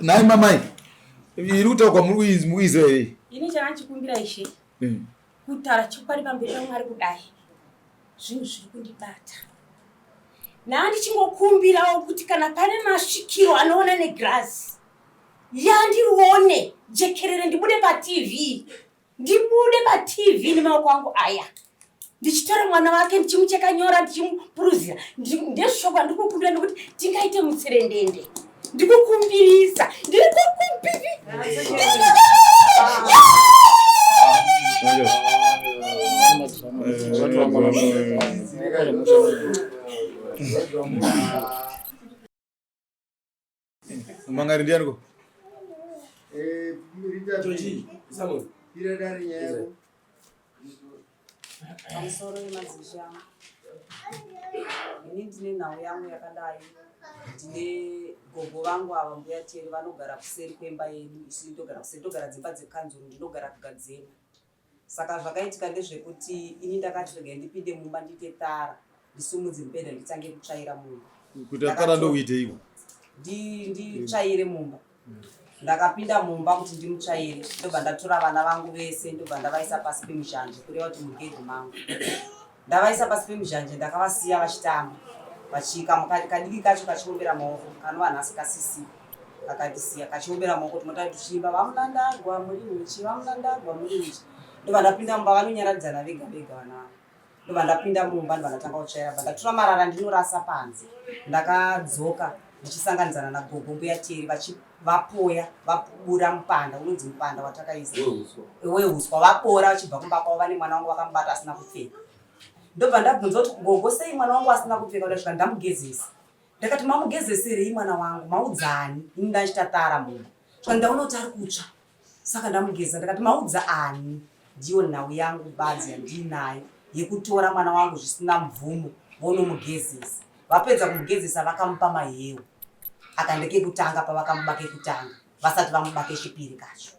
Nhai mamai, iri kutaurwa muri kuiziva here? Ini chandichikumbira ishe kutaura chokwadi pamberi paMwari kudai zvinhu zviri kundibata. Ndandichingokumbirawo kuti kana pane masvikiro anoona negirazi yandirione jekerere ndibude paTV. Ndibude paTV nemaoko angu aya ndichitora mwana wake ndichimucheka nyora ndichimupuruzira ndezvishoko andikukumbira nekuti tingaite mutserendende ndikukumbirisa ndiri kukumbiri Mangari ndiani ko? Eh, Pamusoro yemadzishe angu. Ini ndine nhau yangu yakadai. Ndine gogo vangu ava mbuya Teri vanogara kuseri kwemba yedu isu ndogara kuseri ndogara dzimba dzekanzuru ndinogara kugadzema. Saka zvakaitika ndezvekuti ini ndakati regai ndipinde mumba ndiite tara ndisumudze mubhedha nditange kutsvaira mumba. Kuita tara ndokuiteiko? Nditsvaire mumba. Ndakapinda mumba kuti ndimutsvaire ndobva ndatora vana vangu vese ndobva ndavaisa pasi pemuzhanje kureva kuti mugedhi mangu. Ndavaisa pasi pemuzhanje ndakavasiya vachitamba vachika kadiki kacho kachiombera maoko kanova nhasi kasisipo kakandisiya kachiombera maoko tinotanga tichiimba vamunandagwa muri huchi vamunandagwa muri huchi ndobva ndapinda mumba vanonyaradzana vega vega vana vavo ndobva ndapinda mumba ndobva ndatanga kutsvaira bva ndatora marara ndinorasa panze ndakadzoka ndichisanganidzana nagogo mbuya teri vapoya vabura mupanda unonzi mupanda watakaisa wehuswa vapora vachibva kumba kwavo vane mwana wangu vakamubata asina kupfeka ndobva ndabvunza kuti gogo sei mwana wangu asina kupfeka kudasvika ndamugezesa Ndakati mamugezeserei mwana wangu maudza ani ini ndachita tara mumba zvikanzi ndaona kuti ari kutsva saka ndamugeza ndakati maudza ani ndiyo nhau yangu badzi yandiinayo yekutora mwana wangu zvisina mvumo vonomugezesa vapedza kumugezesa vakamupa maheu aka ndekekutanga pavakamuba kekutanga vasati vamuba kechipiri kacho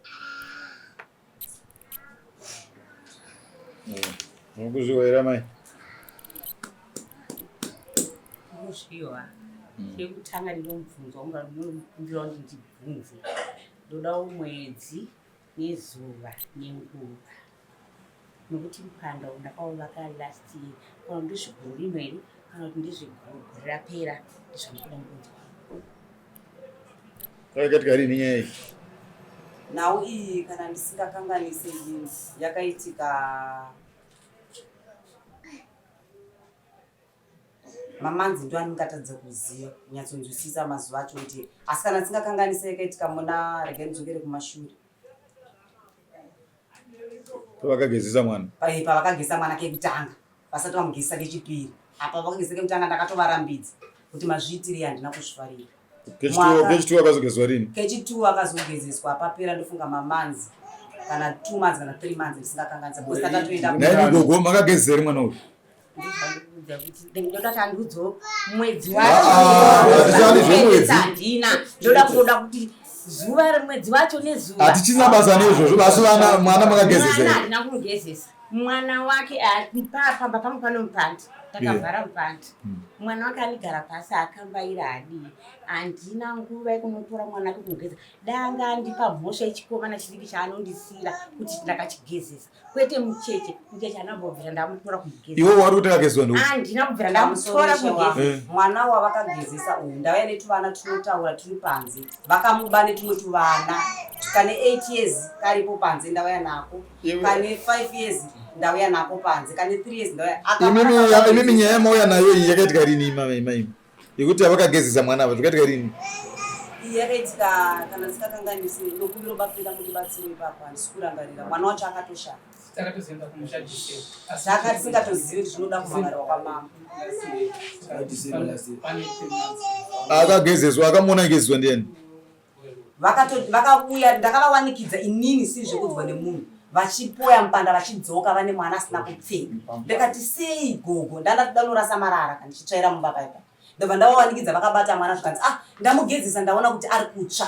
Mukuzviwa here amai? Mukuzviwa. Chekutanga ndinomubvunza unga ndinomukumbira kuti ndibvunze. Ndodawo mwedzi nezuva nenguva. Nokuti mupanda uyu ndakauvaka last year. Kana kuti ndezvegore rino here kana kuti ndezvegore rapera ndizvandikuda kunzwa. Yakaitika rini nyaya iyi? Nhau iyi kana ndisingakanganise ini yakaitika mamanzi ndo andingatadza kuziva kunyatsonzwisisa mazuva acho kuti asi kana ndisingakanganise yakaitika muna regai ndidzokere kumashure Pavakagezesa mwana. Pavakageza mwana kekutanga vasati vamugezesa kechipiri. Apa vakageza kekutanga ndakatovarambidza kuti mazviitirei handina kuzvifarira. Kechitu akazogezwa rini? Kechitu akazogezeswa papera ndofunga mamanzi kana 2 months kana 3 months ndisingakanganisa because takatoenda. Nani gogo makagezesa here mwana uyu? Ndoda tandudzo mwedzi ah, wacho handina ndoda kutoda kuti zuva remwedzi wacho nezuva hatichina basa neizvozvo basi vana mwana makagezesa handina kumugezesa mwana wake pamba pangu pano mupandi takavhara mupandi mwana wake anigara pasi akambaira adii handina nguva yekunotora mwana wake kumugeza danga andipa mhosva yechikomana chidiki chaanondisira kuti ndakachigezesa kwete mucheche mucheche anambobvira ndamutora kumugeza iwe wari kuti akagezwa ndo handina kubvira ndamutora kumugeza eh. mwana wavakagezesa uyu ndauya netuvana tunotaura turi panze vakamuba netumwe tuvana kane 8 years karipo panze ndauya nako kane 5 years ndauya nako panze kane 3 years ndauya imimi nyaya yamauya nayo iyi yakaitika rini imama yekuti avakagezesa mwana ava zvakaitika rini iyi yakaitika kana ndisikakanganisi ndokumbira bafira mundibatsiro ipapo handisi kurangarira mwana wacho akatoshaya saka tisingatozivi kuti zvinoda kumhangarirwa kwamambo akagezeswa akamuona agezeswa ndiyani Vakauya ndakavawanikidza inini siri zvekuudzwa nemunhu vachipoya mupanda vachidzoka vane mwana asina kupfeka ndikati sei gogo ndanda kuda marara kana ndichitsvaira mumba paipa ndobva ndavawanikidza vakabata mwana zvikanzi ah ndamugezesa ndaona kuti ari kutsva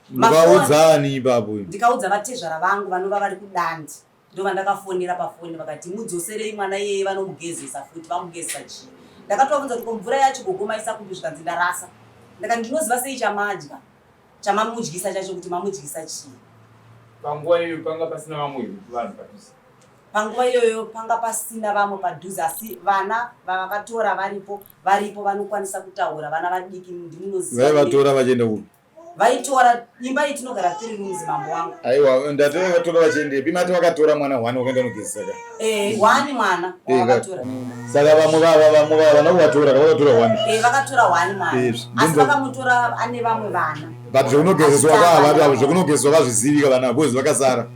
Mukaudzani ipapo ndikaudza vatezvara vangu vanova vari kudandi Ndovandakafonera pafoni vakati mudzoserei mwana iyeye vanomugezesa futi vamugezesa chii ndakatovabvunza kuti ko mvura yacho gogo maisa kupi zvikanzi ndarasa ndakati ndinoziva sei chamadya Chamamudyisa chacho kuti mamudyisa chii? Panguva iyoyo panga pasina vamwe here vanhu padhuze? Panguva iyoyo panga pasina vamwe padhuze asi vana vavakatora varipo varipo vanokwanisa kutaura vana vadiki ndimunoziva. Vaivatora vachienda kupi? Vaitora imba iyi tinogara three rooms mambo wangu. Aiwa ndati vaivatora vachiendepi? Mati vakatora mwana one wakaenda nogezesa ka? Eh, one mwana Eh, wavakatora. Saka vamwe vava vamwe vava vana kuvatora ka vakatora one. Eh, vakatora one mwana. Eh, Asi ndinzo- vakamutora ane vamwe vana. But zvekunogezeswa ka havati avo zvekunogezeswa vazvizivika vana ava because vakasara.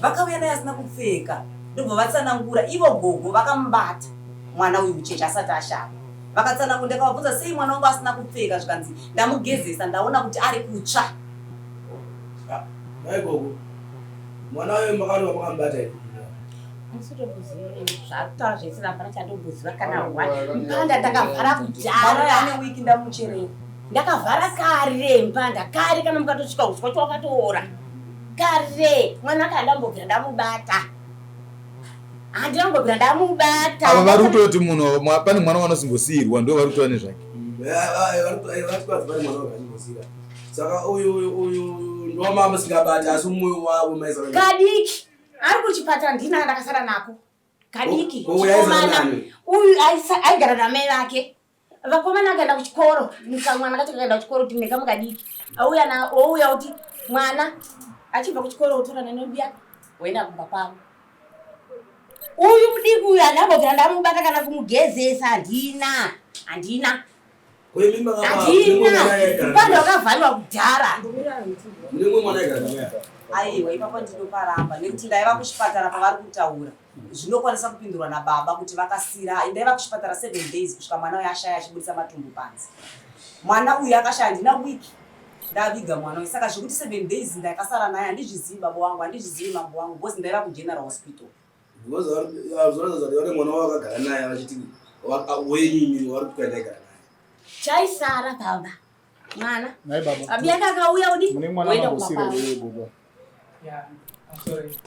Vakauya naye asina kupfeka ndobva vatsanangura ivo gogo vakamubata mwana uyu mucheche asati ashaya. Vakatsanangura ndakavabvunza sei mwana wangu asina kupfeka zvikanzi ndamugezesa ndaona kuti ari kutsva. Mai gogo, mwana uyu makarova makamubata here? Zvakutaura zvese hapana chandomboziva kana one. Mpanda ndakavhara Mwana uyu kudhara. ane wiki ndamucherera. Ndakavhara kare mpanda kare kana mukatosvika uswa chawakatoora. Kare mwana aka handambobvira ndamubata. Handina kumbobvira ndamubata. Ava vari kutoti munhu pane mwana wanosimbosiyirwa ndo vari kutora nezvake. Vari kuti pane mwana wakachingosira. Saka uyu uyu uyu ndowamama musingabati asi mumwe wavo maisara. Kadiki ari kuchipatara ndina ndakasara nako. Kadiki Ko- ko uyu aisara chikomana. nani? Uyu aigara namai vake. Vakomana akaenda kuchikoro, mwana kacho kakaenda kuchikoro kuti nekamu kadiki. Auya na ouya kuti mwana achibva kuchikoro otora nenobiya woenda kumba kwavo. Uyu mudiki uyu handambobvira ndamubata kana kumugezesa handina. Handina. Handina. Mpanda wakavhariwa kudhara. Mune mumwe mwana aigara namai apa. Aiwa ipapo ndinoparamba nekuti ndaiva kuchipatara pavari kutaura zvinokwanisa kupindurwa nababa kuti vakasira. Ndaiva kuchipatara 7 days kusvika mwana uyu ashaya achibudisa matumbu panze. Mwana uyu akashaya handina wiki ndaviga mwana uyu saka zvekuti 7 days ndakasara naye handizvizivi baba wangu handizvizivi mambo wangu because ndaiva kugeneral hospital. Because zvinoratidza kuti vane mwana wavo vakagara naye vachiti wenyu imi vari kuti ndaigara naye. Chaisara baba. Mwana. Nhai baba. Abiyaka akauya udi. Mune mwana Woenda anongosira kumba kwavo. iwewe gogo. Yeah, I'm sorry.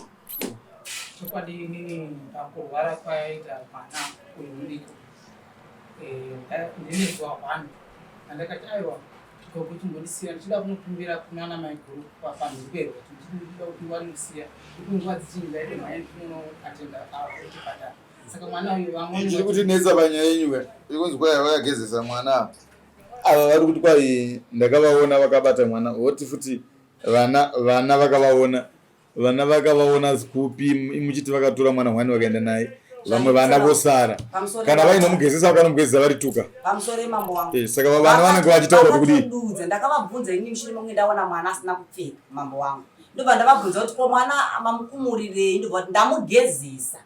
Chokwadi inini pakurwara kwaita mwana uyu mudiki ndine zuva one andakati aiwa gogo chimbondisiya ndichida kunokumbira kunana maiguru panzvimbo kuti ndinoda kuti vanondisiya kuti nguva dzichinji ndaite mhanya ndinonoatenda kuchipatara. Saka mwana uyu vamwe Chiri kutinetsa panyaya yenyu ka iri kunzi kwai vakagezesa mwana ava. Ava vari kuti kwai ndakavaona vakabata mwana voti futi vana vana vakavaona vana vakavaona kupi muchiti vakatora mwana hwani vakaenda naye vamwe vana vosara Pamusoro kana vainomugezesa vakanomugezesa vari tuka. Pamusoro yemambo wangu. Saka vana vanenge vachitaura kuti kudii? Vakatodudza, ndakavabvunza ini mushure mekunge ndaona mwana asina kupfeka mambo wangu. Ndobva ndavabvunza kuti ko mwana mamukumurirei ndobva kuti ndamugezesa.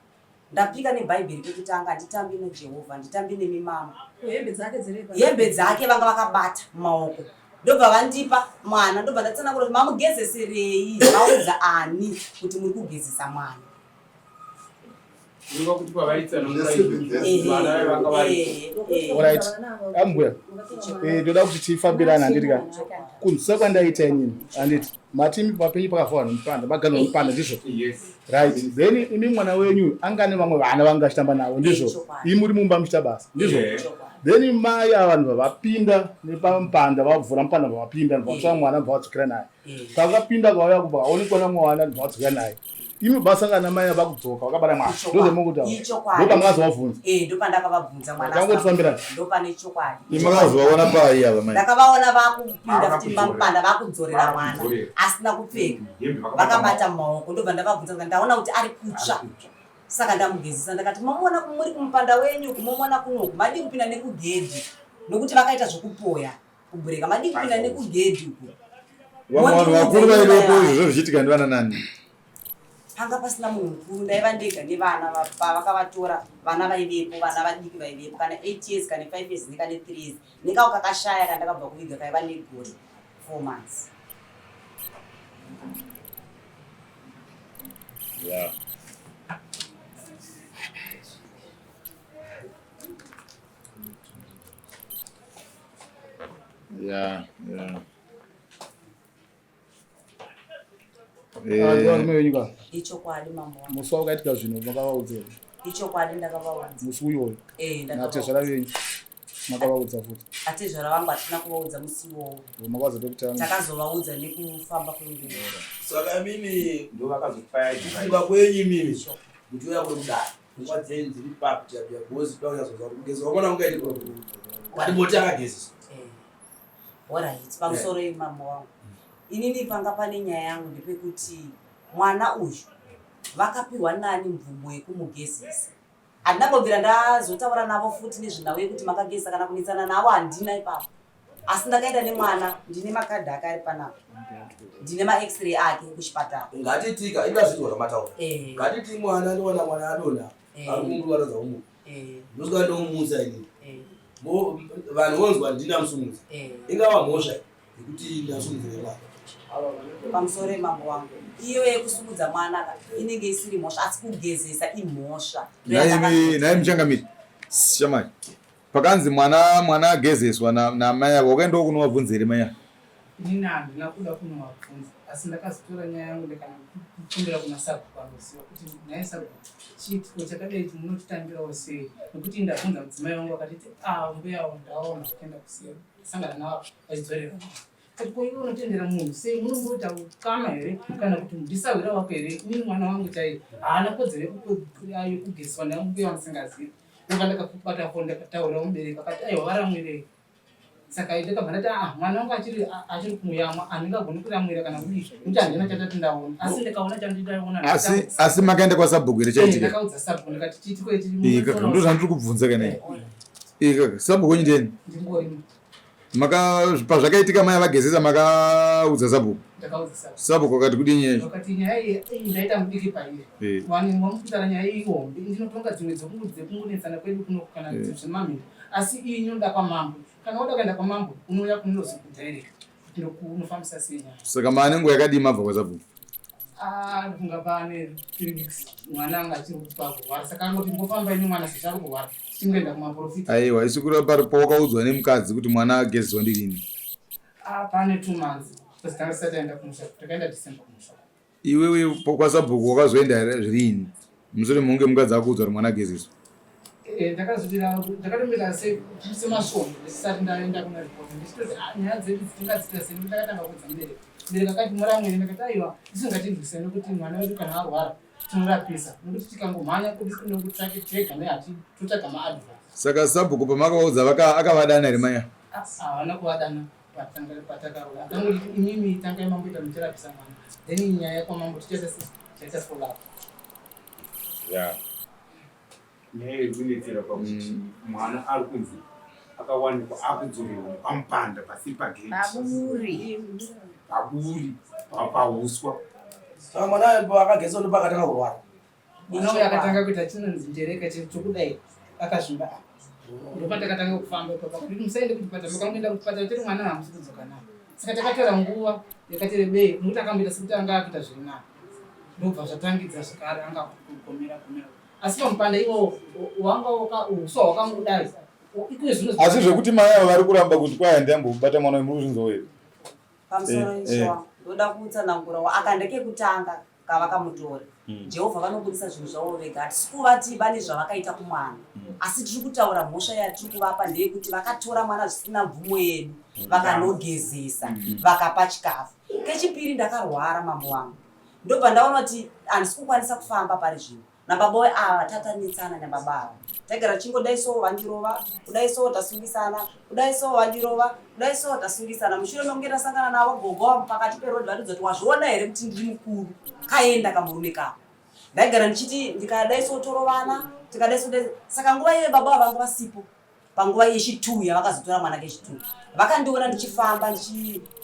Ndapika neBhaibheri pekutanga handitambi naJehovha handitambi nemi mambo. Hembe dzake dziri pa. Hembe dzake vanga vakabata mumaoko. Ndobva vandipa mwana ndobva ndatsanangura kuti mamugezeserei maudza ani kuti muri kugezesa mwana. Kureva kuti pavaitsanangura izvi vana vanga varipo. Alright. Ambuya. Ndoda kuti tifambirane handiti ka. Kunzwisisa kwandaita inini handiti. Mati imi papenyu pakafawa nemupanda, maganwa nemupanda ndizvo? Yes. Right. Then imi mwana wenyu anga ane vamwe vana vanga achitamba navo ndizvo? Imi muri mumba muchiita basa ndizvo? Then mai ava vanhu vapinda nepamupanda vavhura mupanda vapinda vatsva mwana vadzokera naye. Pavakapinda vauya kubva vaonekwa namwana vadzokera naye. Imi basangana namai ava kudzoka vakabata mwana. Ndozvamukuti ava. Ichokwadi. Ndopamukazovabvunza. Ndopandakavabvunza mwana. Tangoti Ndopane chokwadi. Imi makazovaona pai ava mai? Ndakavaona vakupinda futi mumupanda vakudzorera mwana asina kupfeka. Vakabata mumaoko ndobva ndavabvunza ndikati ndaona kuti ari kutsva. Saka ndamugezesa ndakati mamuona muri kumupanda wenyu kumuona kunoku madii kupinda nekugedhi nokuti vakaita zvekupoya kubureka madii kupinda nekugedhi uku. Vamwe vanhu vakuru vaivepo izvozvo zvichiitika ndivana nani? Panga pasina munhu mukuru ndaiva ndega nevana pavakavatora vana vaivepo vana vadiki vaivepo kana 8 years kana 5 years nekane 3 years nekako kakashaya kandakabva kuviga kaiva negore 4 months. Yeah. Yeah, yeah. Varume venyu ka? Ichokwadi mambo wangu. Musi wakaitika zvinhu makavaudza here? Ichokwadi ndakavaudza. Musi uyoyo. Ndakavaudza. Natezvara venyu. Makavaudza futi? Atezvara vangu hatina kuvaudza musi iwowo. Makaudza pekutanga? Takazovaudza nekufamba kwenguva. Saka imimi kufunga kwenyu imimi kuti uya kuri kudai pfungwa dzenyu dziri papi chaipo because toda kunyatsoziva kuti kugeza kwamwana kungaite but moti akagezeswa. Horait, pamusoro yemambo wangu. Inini panga pane nyaya yangu ndepekuti mwana uyu vakapiwa nani mvumo yekumugezesa. Handina kumbobvira ndazotaura navo futi nezvenhau yekuti makagezesa kana kunetsana navo handina ipapo. Asi ndakaenda nemwana ndine makadhi ake ari panapa. Ndine max-ray ake kuchipatara. Ngatitika inga zvinhu zvamataura. Ngatiti mwana ndowana mwana adonha ari kumurwaradza umuka. Ndosvika ndomumutsa inini. Vanhu vonzwa ndina musumudza. Ingava mhosva yekuti ndasumudzire mwana. Pamusoro yemambo wangu. Iyo yekusumudza mwana ka inenge isiri mhosva asi kugezesa imhosva. Nhaimi nhaimi muchangamiri. Shamai. Pakanzi mwana mwana agezeswa namai avo wakaendawo kunovabvunza here mai ava? Inini handina kuda kunovabvunza asi ndakazotora nyaya yangu ndikanokumbira kuna sabhuku anoziva kuti nhai sabhuku chiitiko chakadai ichi munotitambirawo sei nekuti ndabvunza mudzimai wangu akatiti ah mbuya avo ndaona vachienda kusiya sangana navo vachidzorera Kati ko iwe unotendera munhu sei munomboita ukama here kana kuti ndisahwira wako here ini mwana wangu chaiye haana kodzero yekugezeswa nambuya wandisingazivi ndobva ndakabata foni ndakataurira mubereki akati aiwa varamwirei saka ndakabva ndati aa mwana wangu achiri achiri kumuyamwa handingagoni kuramwira kana kudii nekuti handina chandati ndaona asi ndikaona chanditaona asi asi makaenda kwasabhuku here chaitika ndakaudza sabhuku ndikati chiitiko ichi ikaka ndozvandiri kubvunza kana ikaka sabhuku wenyu ndiyani ndingorimo Maka pazvakaitika mai vagezesa makaudza sabhuku. Ndakaudza sabhuku. Sabhuku akati kudii nyaya yacho? Vakati nyaya iyi iyi ndaita mudiki pairi. Eh. Vanhu vamukutaura nyaya iyi ihombe. Ndinotonga dzimwe dzekungonetsana kwedu kuno kana Eh. dzemamhino. Asi iyi inoda kwamambo. Kana wada kuenda kwamambo unouya kunozokudirect kuti unofambisa sei nyaya. Saka maane nguva yakadii mabva kwasabhuku? Ah, ndofunga pane 3 weeks mwana anga achiri kupa kurwara saka angoti mbofamba ini mwana sezvo ari kurwara tichingoenda kumaprofita. Aiwa isu kureva pari pawakaudzwa nemukadzi kuti mwana agezwa ndirini. Ah, pane 2 months because tanga tisati taenda kumusha takaenda December kumusha. Iwewe kwasabhuku wakazoenda riini? Mushure mekunge mukadzi akuudzwa kuti mwana agezeswa. Eh, ndakazodira ndakatomira semasvondo ndisati ndaenda kuna report ndichitoti ah, nyaya dzedu dzitingadziita sei nekuti ndakatanga kuudza mubereki mubereki akati muramwire ndakati aiwa isu ngatinzwisise nekuti mwana wedu kana arwara tinorapisa nekuti tikangomhanya kudi kunongotsvake tega nehati totsvaga maadvice Saka sabhuku pamakaudza akavadana here mai ava? Ah, havana kuvadana patakarola akangoti imimi tangai mamboita muchirapisa mwana then nyaya yekwamambo tichaita tichaita follow up Yeah. Nyaya iri kunetsera pakuti mwana ari kunzi akawanikwa akudzorerwa pamupanda pasiri pagate. Paburi. Paburi, pahuswa. Saka mwana akageza ndopakatanga kurwara. Mwana uyo akatanga kuita chinonzi njereka chekudai akazvimba apa. Ndopatakatanga kufamba ipapa kuti musaende kuchipatara makangoenda kuchipatara chete mwana hamusi kudzoka naye. Saka takatora nguva yakati rebei nokuti akamboita sekuti anga akuita zviri nani. Ndobva zvatangidza zvekare anga akugomera gomera. Asi pamupanda iwowo wanga uswa hwakangodai. Iko zvino Asi zvekuti mai ava vari kuramba kuti kwai handiyambobata mwana uyu muri kuzvinzwawo here? Pamusoro ishe wangu ndoda kutsanangura aka ndekekutanga kavakamutora. Jehovha vanobudisa zvinhu zvavo vega. Hatisi kuvati vane zvavakaita kumwana. Asi tiri kutaura mhosva yatiri kuvapa ndeyekuti vakatora mwana zvisina mvumo yedu vakanogezesa vakapa chikafu. Kechipiri ndakarwara mambo wangu. Ndobva ndaona kuti handisi kukwanisa kufamba pari zvino. Nababa ava tatanetsana nababa ava. Taigara tichingodai so vandirova, kudai so tasungisana, kudai so vandirova, kudai so tasungisana. Mushure mekunge tasangana navo gogo vangu pakati peroad vandiudza kuti wazviona here kuti ndiri mukuru. Kaenda kamurume kako. Ndaigara ndichiti ndikadai so torovana, tikadai so dai. Saka nguva iyoyo baba ava vanga vasipo. Panguva yechituu yavakazotora mwana kechituu. Vakandiona ndichifamba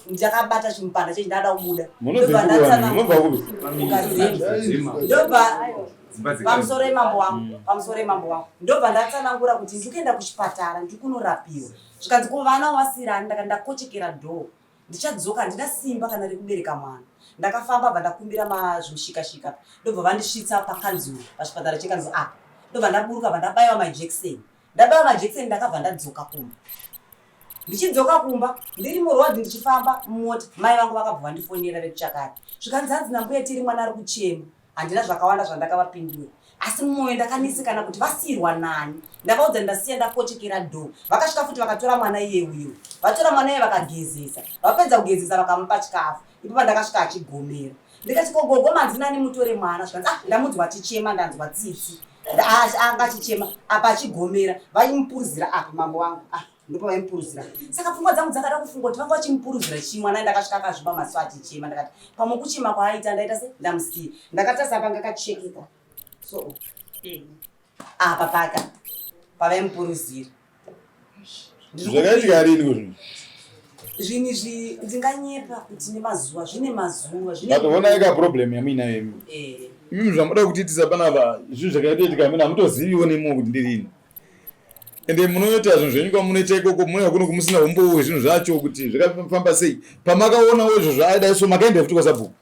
ndakabata chimupanda chechi ndada kubuda. Ndobva ndatsanangura. Ndobva pamusoro emambo wangu, pamusoro emambo wangu. Ndobva ndatsanangura kuti ndiri kuenda kuchipatara, ndiri kunorapiwa. Zvikanzi ko vana wavasiirani, ndakati ndakochekera door. Ndichadzoka handina simba kana rekubereka mwana. Ndakafamba bva ndakumbira mazvimushikashika ndobva vandisvitsa pakanzuru, pachipatara chekanzuru apa. Ndobva ndaburuka bva ndabaiwa majekiseni. Ndabaiwa majekiseni ndakabva ndadzoka kumba. Ndichidzoka kumba ndiri muroad ndichifamba mumota mai vangu vakabva vandifonera vekuchakari. Zvikanzi hanzi nambuya tiri mwana ari kuchema. Handina zvakawanda zvandakavapindura. Asi mumwoyo ndakanetsekana kuti vasiirwa nani. Ndavaudza ndasiya ndakochekera door. Vakasvika futi vakatora mwana iye uyo. Vatora mwana iye vakagezesa. Vapedza kugezesa vakamupa chikafu. Ipo pandakasvika achigomera. Ndikati ko gogo manzi nani mutore mwana zvikanzi ah ndamunzwa achichema ndanzwa tsitsi. Anga achichema apa achigomera vaimupuruzira apa mambo wangu ah ndopa vaimupuruzira. Saka pfungwa dzangu dzakada kufunga kuti vanga vachimupuruzira chii mwana ndakasvika akazviba maziso achichema ndakati pamwe kuchema kwaaita ndaita se ndamusiya. Ndakatarisa panga kachekeka. So apa paka pavaimupuruzira. Zvakaitika rini kuzvinhu? Zvinhu izvi ndinganyepa kuti nemazuva zvine mazuva zvine But honai ka problem yamuinayo imi. Imimi zvamuda kutiitisa panapa zvinhu zvakaitoitika amene hamutoziviwo nemiwo kuti ndirini. Ende munoita zvinhu zvenyu kwamunoita ikoko munouya kuno kumusina umbowo hwezvinhu zvacho kuti zvakafamba sei. Pamakaonawo izvozvo aidai so makaenda futi kwasabhuku.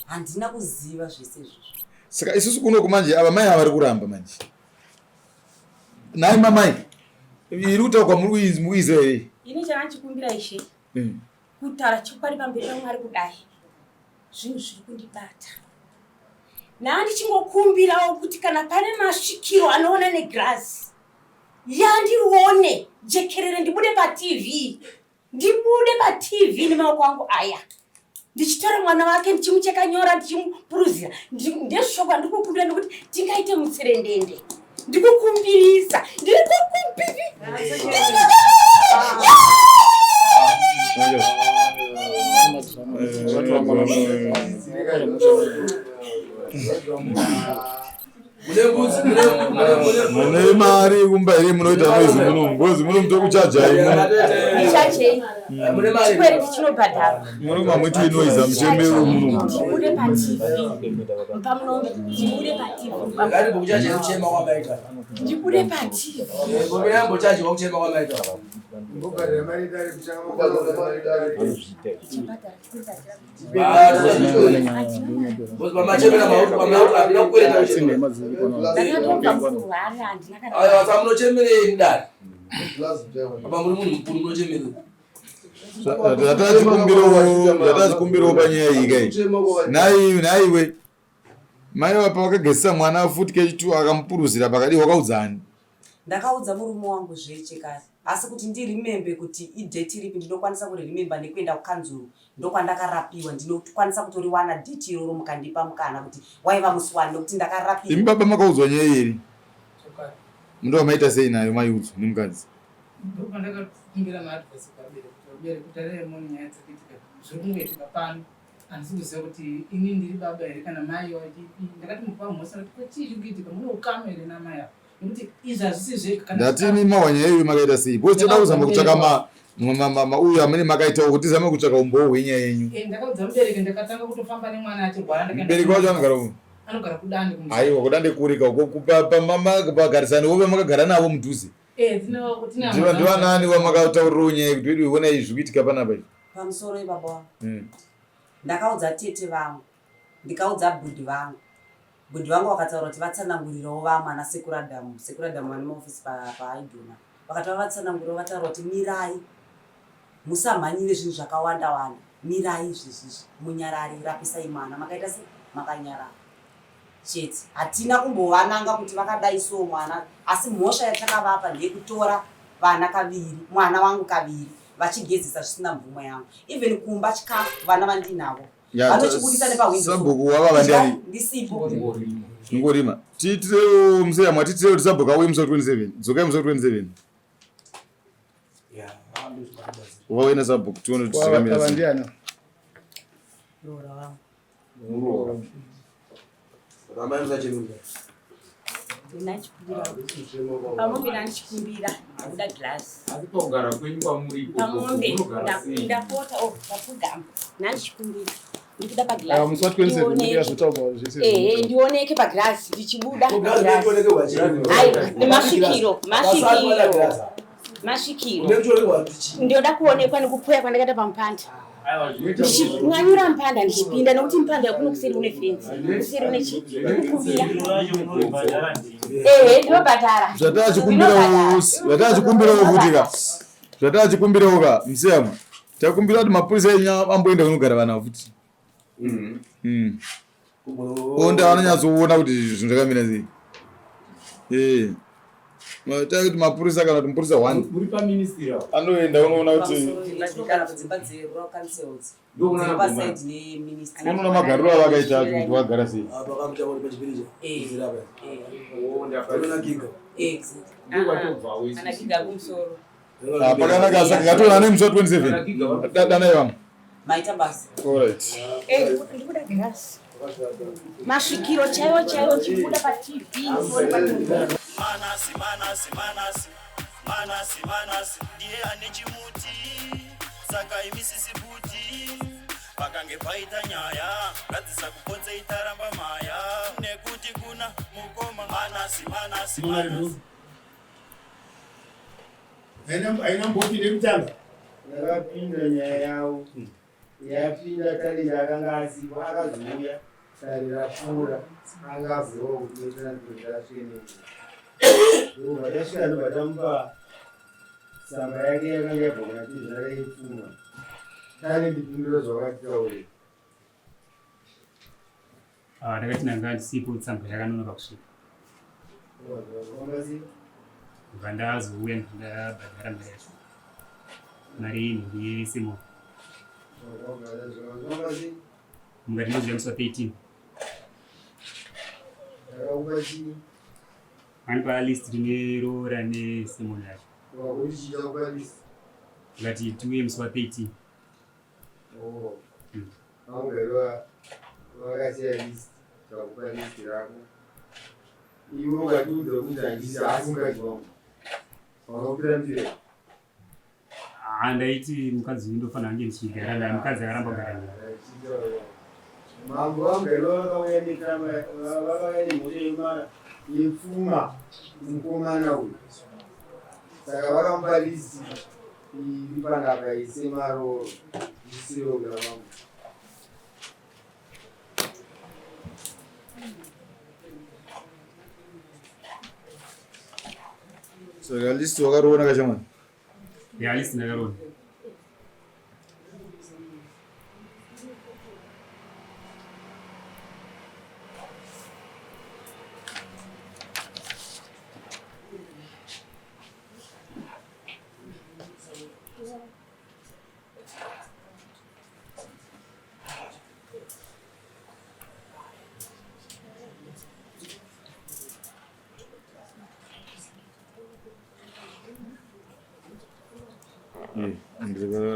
Handina kuziva zvese izvozvo. Saka isusu kunoku manje ava mai ava vari kuramba manje. Nhai mamai, iri kutaurwa muri kuiziva here? Ini chandikumbira ishe kutaura chokwadi pamberi paMwari kudai zvinhu zviri kundibata. Ndandichingokumbirawo kuti kana pane masvikiro anoona negirazi yandirione jekerere ndibude paTV. Ndibude paTV nemaoko angu aya ndichitora mwana wake ndichimucheka nyora ndichimupuruzira ndezvishoko andikukumbira nekuti tingaite mutserendende ndikukumbirisa ndiri kukumbiri Mune mari kumba here munoita noise muno ngozi muno mutokuchajai muno. Chikwereti chinobhadharwa. Muno mamuiti noise amuchembe muno. Ndibude pa TV. Pamuno ndibude pa TV. Ngati kuchema kwamaita. Ndibude pa TV. Ngombe kuchema kwamaita. Mbobhadhara mari dare kuchanga mabhadhara dare. Munochemerei mudare apa muri munhu mukuru munochemerei Zvatachikumbirawo panyaya iyi kai nhaiwe mai vapa vakagezesa mwana futi kechitu akamupuruzira pakadii wakaudzani Ndakaudza murume wangu zveche kare asi kuti ndiremembe kuti idate ripi ndinokwanisa kuriremember nekuenda kukanzuru ndokwandakarapiwa ndinokwanisa kutoriwana date iroro mukandipa mukana kuti waiva musi wani nekuti ndakarapiwa. Imi baba makaudzwa nyaya iyi here? Ndowamaita sei nayo maiudzwa nemukadzi? Ndopandakakumbira maadvice kuvabereki kuti vabereki tarirai muone nyaya dziri kuitika zviri kungoitika pano handisi kuziva kuti ini ndiri baba here kana mai ndakati mupa mhosva ndati ko chii chiri kuitika mune ukama here namai ava nekuti izvi hazvisi zvega kana Ndati imi mahwa nyaya iyoyo makaita sei? Because toda kuzama kutsvaka ma ma- ma- ma- uyu amene makaitawo kuti tizame kutsvaka umbowo hwenyaya yenyu. Eh, ndakaudza mubereki ndakatanga kutofamba nemwana achirwara ndakaenda Mubereki wacho anogara upi? anogara kudande kumusha. Aiwa kudande kurika uko pagarisani wo vamakagara navo mudhuze. Eh, tine hama Ndiva dzangu. ndivanani vamakataurirawo nyaya yekuti wedu ona izvi zviri kuitika panapa izvi. Pamusoro baba wangu. Ndakaudza tete vangu ndikaudza bhudhi vangu. Bhudhi vangu vakataura kuti vatsanangurirawo vamwe ana sekuru Adamu. Sekuru Adamu vane maofisi paAidona. Vakati vavatsanangurirawo vataura kuti mirai musamhanyire zvinhu zvakawanda wanda. Mirai izvezvizvi munyarare rapisai mwana. Makaita sei? Makanyarara chete. Hatina kumbovananga kuti vakadai so mwana asi mhosva yatakavapa ndeyekutora vana kaviri mwana wangu kaviri vachigezesa zvisina mvumo yangu. Even kumba chikafu vana vandinavo vanochibudisa nepahwindo Sabhuku wava vandiani? Ndisipo. Ngorima. Tiitirewo museyamwa tiitirewo kuti sabhuku auye musi wa 27. Dzokai musi wa 27. Wauye nasabhuku tione kuti zvakamira Ava sei. ndiani? Roora wangu. Muroora. Rambai musachemera. Pamombe ndandichikumbira kuda glass. Asi pakugara kwenyu kwamuri ikoko Pamombe munogara sei? ndapota o ndapfugama ndandichikumbira ndikuda Ava musi wa 27 paglass. ndikazotaurwa zvese. Ehe ndioneke paglass ndichibuda Glass paglass. rinotoonekwa chii? Ai nemasvikiro masvikiro Glass. masvikiro Unotoonekwa chii? ndinoda kuonekwa nekupoya kwandakaita pamupanda. Aiwa zvinoita kuti Ndichinyanyura mupanda ndichipinda nekuti mupanda kuno kuseri une fenzi kuseri une chi ndikukumbira ehe ndinobhadhara Zvatachikumbirawo zvatachikumbirawo futi ka. Zvatachikumbirawo ka museyamwa. Takumbira kuti mapurisa enyu amboenda kunogara vana futi. Onda vanonyatsoona kuti zvinhu zvakamira sei. Eh. Maita kuti mapurisa kana kuti mupurisa one. Muri pa ministry apo. Anoenda unoona kuti Tinogara kudzimba dzerural councils. Unoona magariro avakaita acho kuti vagara sei. Apa kamuta uri pachipiri cha. Eh. Zira apa. Eh. Unoona giga. Exactly. Ana giga kumusoro. Ah, pakanaka saka ngationa nemusi wa 27. Danai vamwe. Maita basa. All right. Eh, ndikuda girazi. Masvikiro chaiwo chaiwo chibuda paTV. Manasi, Manasi, Manasi, Manasi, Manasi, ndiye ane chimuti, saka imi sisi buti, pakange paita nyaya, ngadzisa kuponze itaramba maya, nekuti kuna mukoma Manasi, Manasi, Manasi. Haina mbopinde kutanga. Ndakapinda nyaya yavo yapinda kare akanga asipo akazouya dare rapfuura anga abvewo kunoitana kuti asvike nenguva ndobva tasvika ndobva tamupa tsamba yake yakanga yabva kuna tezvara yepfuma tane ndipindura zvawakatitaurira. Ah, ndakati ndanga ndisipo tsamba yakanonoka kusvika. Kubva ndazouya ndabhadhara mari yacho. Mari yenhumbi yesimo. Mukati ndozouya musi wa 13. Vanipa list rine roora nesemon yacho. Ndikati tiuye musi wa 13. Oh. Vamugari vakasiya list vakupa list rako. Iwe ukatiudza kuti handisi haasi mukadzi wangu. Wakakupira mbira. Ah, ndaiti mukadzi uyu ndofanira kunge ndichigara naye mukadzi akaramba kugara naye. Mambo vamugari vakauya netama vakauya nemhosva yemara yepfuma mukomana uyu. Saka vakamupa list iri panapa isemaroro isiro kuna mambo. Saka list wakaroona kashamwari? Ya list ndakaroona.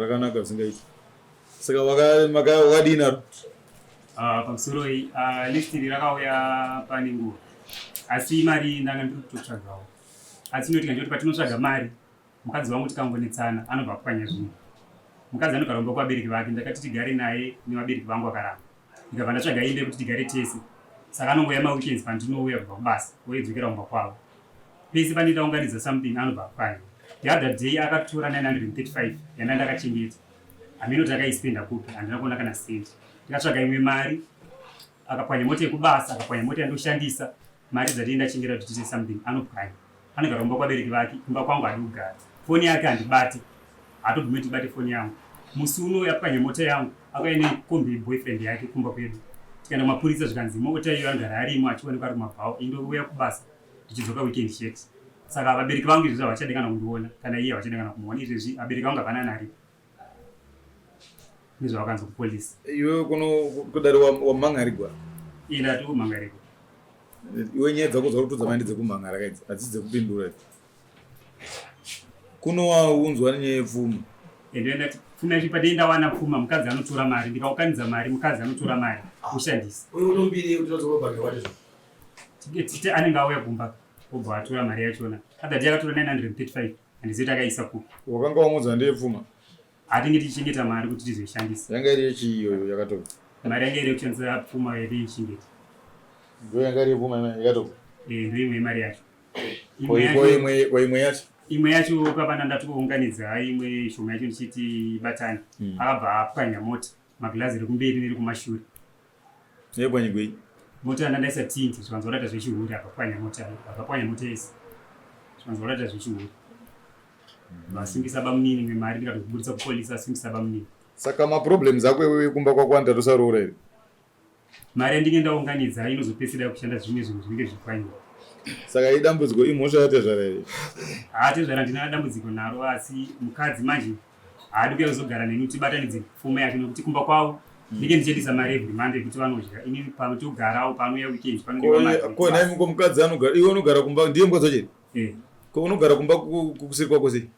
Rakanaka zvingaiti. Saka wakadii naro? Ah, pamusoro iyi ah, list iri rakauya pane nguva asi mari ndanga ndiri kutotsvagawo asi inoitika ndekuti patinotsvaga mari mukadzi wangu tikangonetsana anobva apwanya zvinhu mukadzi anogara kumba kuvabereki vake ndakati tigare naye nevabereki vangu akaramba ndikabva ndatsvaga imba yekuti tigare tese saka anongouya maweekends pandinouya kubva kubasa oidzokera kumba kwavo pese pandinoita unganidza something anobva apwanya the other day akatora 935 yanda ndakachengeta hameno kuti akaispenda kupi handina kuona kana sendi ndikatsvaga imwe mari akapwanya mota yekubasa akapwanya mota yandoshandisa mari dzatei ndachengeta kuti tiite something anopwanya anogara kumba kwabereki vake kumba kwangu hadi kugara foni yake handibate hatobvumi kuti ibate foni yangu musi uno yapwanya mota yangu akauya nekombi boyfriend yake kumba kwedu tikaenda kumapurisa zvikanzi mota iyo anogara arimo achionekwa ari kumabhawa indouya kubasa ndichidzoka weekend chete saka vabereki vangu izvezvi havachade kana kundiona kana iye havachade kana kumuona izvezvi vabereki vangu havana nari nezvavakanzwa kupolisi Iwe kuno kudari wamhangarigwa. Iye ndati kumhangarigwa. Iwe nyaya dzako dzauri kutodza mandi dzekumhangara kaidzi hadzisi dzekupindura idzi. Kuno waunzwa nenyaya yepfuma. Ende ndati pfuma yacho padei ndawana pfuma mukadzi anotora mari ndikaukanidza mari mukadzi anotora mari oshandisa. Uyu unombiri kuti unozobhadhara wacho. Tite anenge auya kumba obva atora mari yachona. Other day akatora 935 handizivi kuti akaisa kupi. Wakanga wamuudza ndeyepfuma. Hatinge tichichengeta mari kuti tizoishandisa. Yanga iri yechii iyoyo yakatorwa? Mari yanga iri yekushandisa pfuma yedu ichengeta. Ndiyo yanga iri yepfuma yakatorwa? Eh, ndiyo imwe yemari yacho. Ko imwe yacho? Imwe yacho pabana ndatounganidza imwe shoma yacho ndichiti ibatane. Akabva apwanya mota, magirazi iri kumberi neri kumashure. Yepwanyigwei? Mota yanga ndaisa tint zvikanzi wadaita zvechihure akapwanya mota, akapwanya mota yese. Zvikanzi wadaita zvechihure. Vasungisa bamunini imwe mari ndikatokuburitsa kupolisi asungisa bamunini. Saka maproblems ako iwewe kumba kwako anotatosaroora here? Mari yandinge ndaunganidza inozopedzisira yakushanda zvimwe zvinhu zvinenge zvipwanyiwa. Saka idambudziko imhosva yatezvara here? Haa tezvara ndina dambudziko naro asi mukadzi manje haadi kuya kuzogara neni kuti tibatanidze pfuma yacho nekuti kumba kwavo ndinge ndichiendesa mari every month yekuti vanodya ini pano togarawo panouya weekend panodiwa mari Ko nhai ko mukadzi anogara iwe unogara kumba ndiye mukadzi wacho here? Eh. Ko unogara kumba kusiri kwako sei?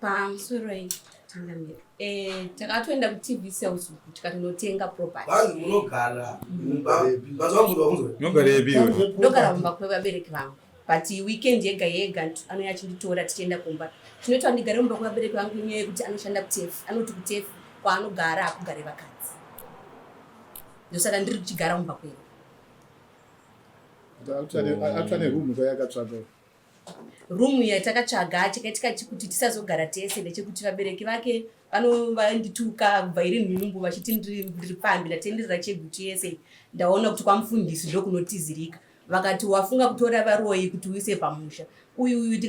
Pamusoro iyi changamire. Eh, takatoenda kuTV sales uku tikatonotenga property. Vanzi munogara mumba. Vanzi vambuda kunzwa. Unogara yepi iwe? Ndogara mumba kwevabereki vangu. But weekend yega yega anouya achinditora tichienda kumba. Chinoita ndigare mumba kwevabereki vangu inyaya yekuti anoshanda kuTEF. Anoti kuTEF kwaanogara hakugare vakadzi. Ndosaka ndiri kuchigara mumba kwedu. Atsva neroom kwayakatsvaga. Room yatakatsvaga chakaitika kuti tisazogara tese ndechekuti vabereki vake vanondituka kubva iri nhumbu vachiti ndiri pfambi ndatenderera chegutu yese ndaona kuti kwamufundisi ndokunotizirika vakati wafunga kutora varoyi kuti uise pamusha uyu uyu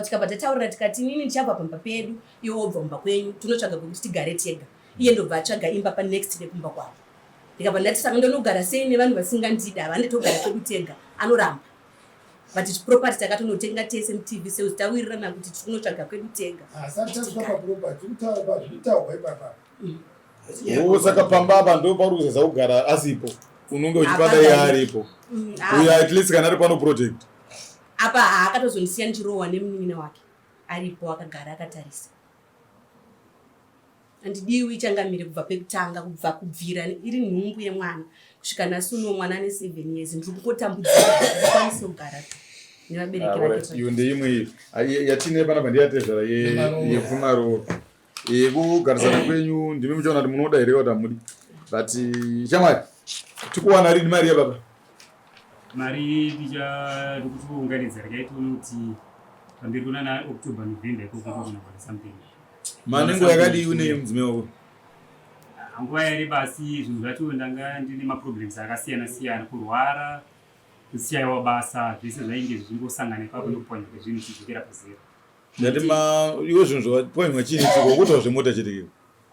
tikabva tataurira tikati inini ndichabva pamba pedu iwe wobva mumba kwenyu tinotsvaga kwekuti tigare tega iye ndobva atsvaga imba panext nekumba kwavo ndikabva ndati saka ndonogara sei nevanhu vasingandida havandi togara kwedu tega anoramba but property takatonotenga tese mutv sales tawirirana kuti tiri kunotsvaga kwedu tega Asati tasvika paproperty kutaura pazvitaurwa ipapa. Oh, saka pamba apa ndo pauri kuzeza kugara asipo unonge uchipada iye aripo uyo at least kana ari pano protect apa haakatozondisiya ndichirohwa nemunin'ina wake aripo akagara akatarisa Handidiwi changamire kubva pekutanga kubva kubvira iri nhumbu yemwana kusvika nhasi uno mwana ane 7 years ndiri kungotambudzika ndikwanise kugara nevabereki ah, vake. Iyo ndeimwe yatine panapa ndeyatezvara yepfumaroro yekugarisana kwenyu ndimi muchaona kuti munoda here kuti hamudi but shamwari tikuwana rini mari yababa mari tichari kutiunganidza regai tione kuti pamberi kunana october november ikoko kuna something Mane nguva yakadii une mudzimai wako? Ah, nguva yareba asi zvinhu zvacho ndanga ndine maproblems akasiyana siyana kurwara kusiyayiwa basa zvese zvainge zvichingosangana ipapo nekupwanywa kwezvinhu tichidzokera pazero Ndati ma iwe zvinhu zvapwanywa chii chiko kutaura zvemota chete iwe.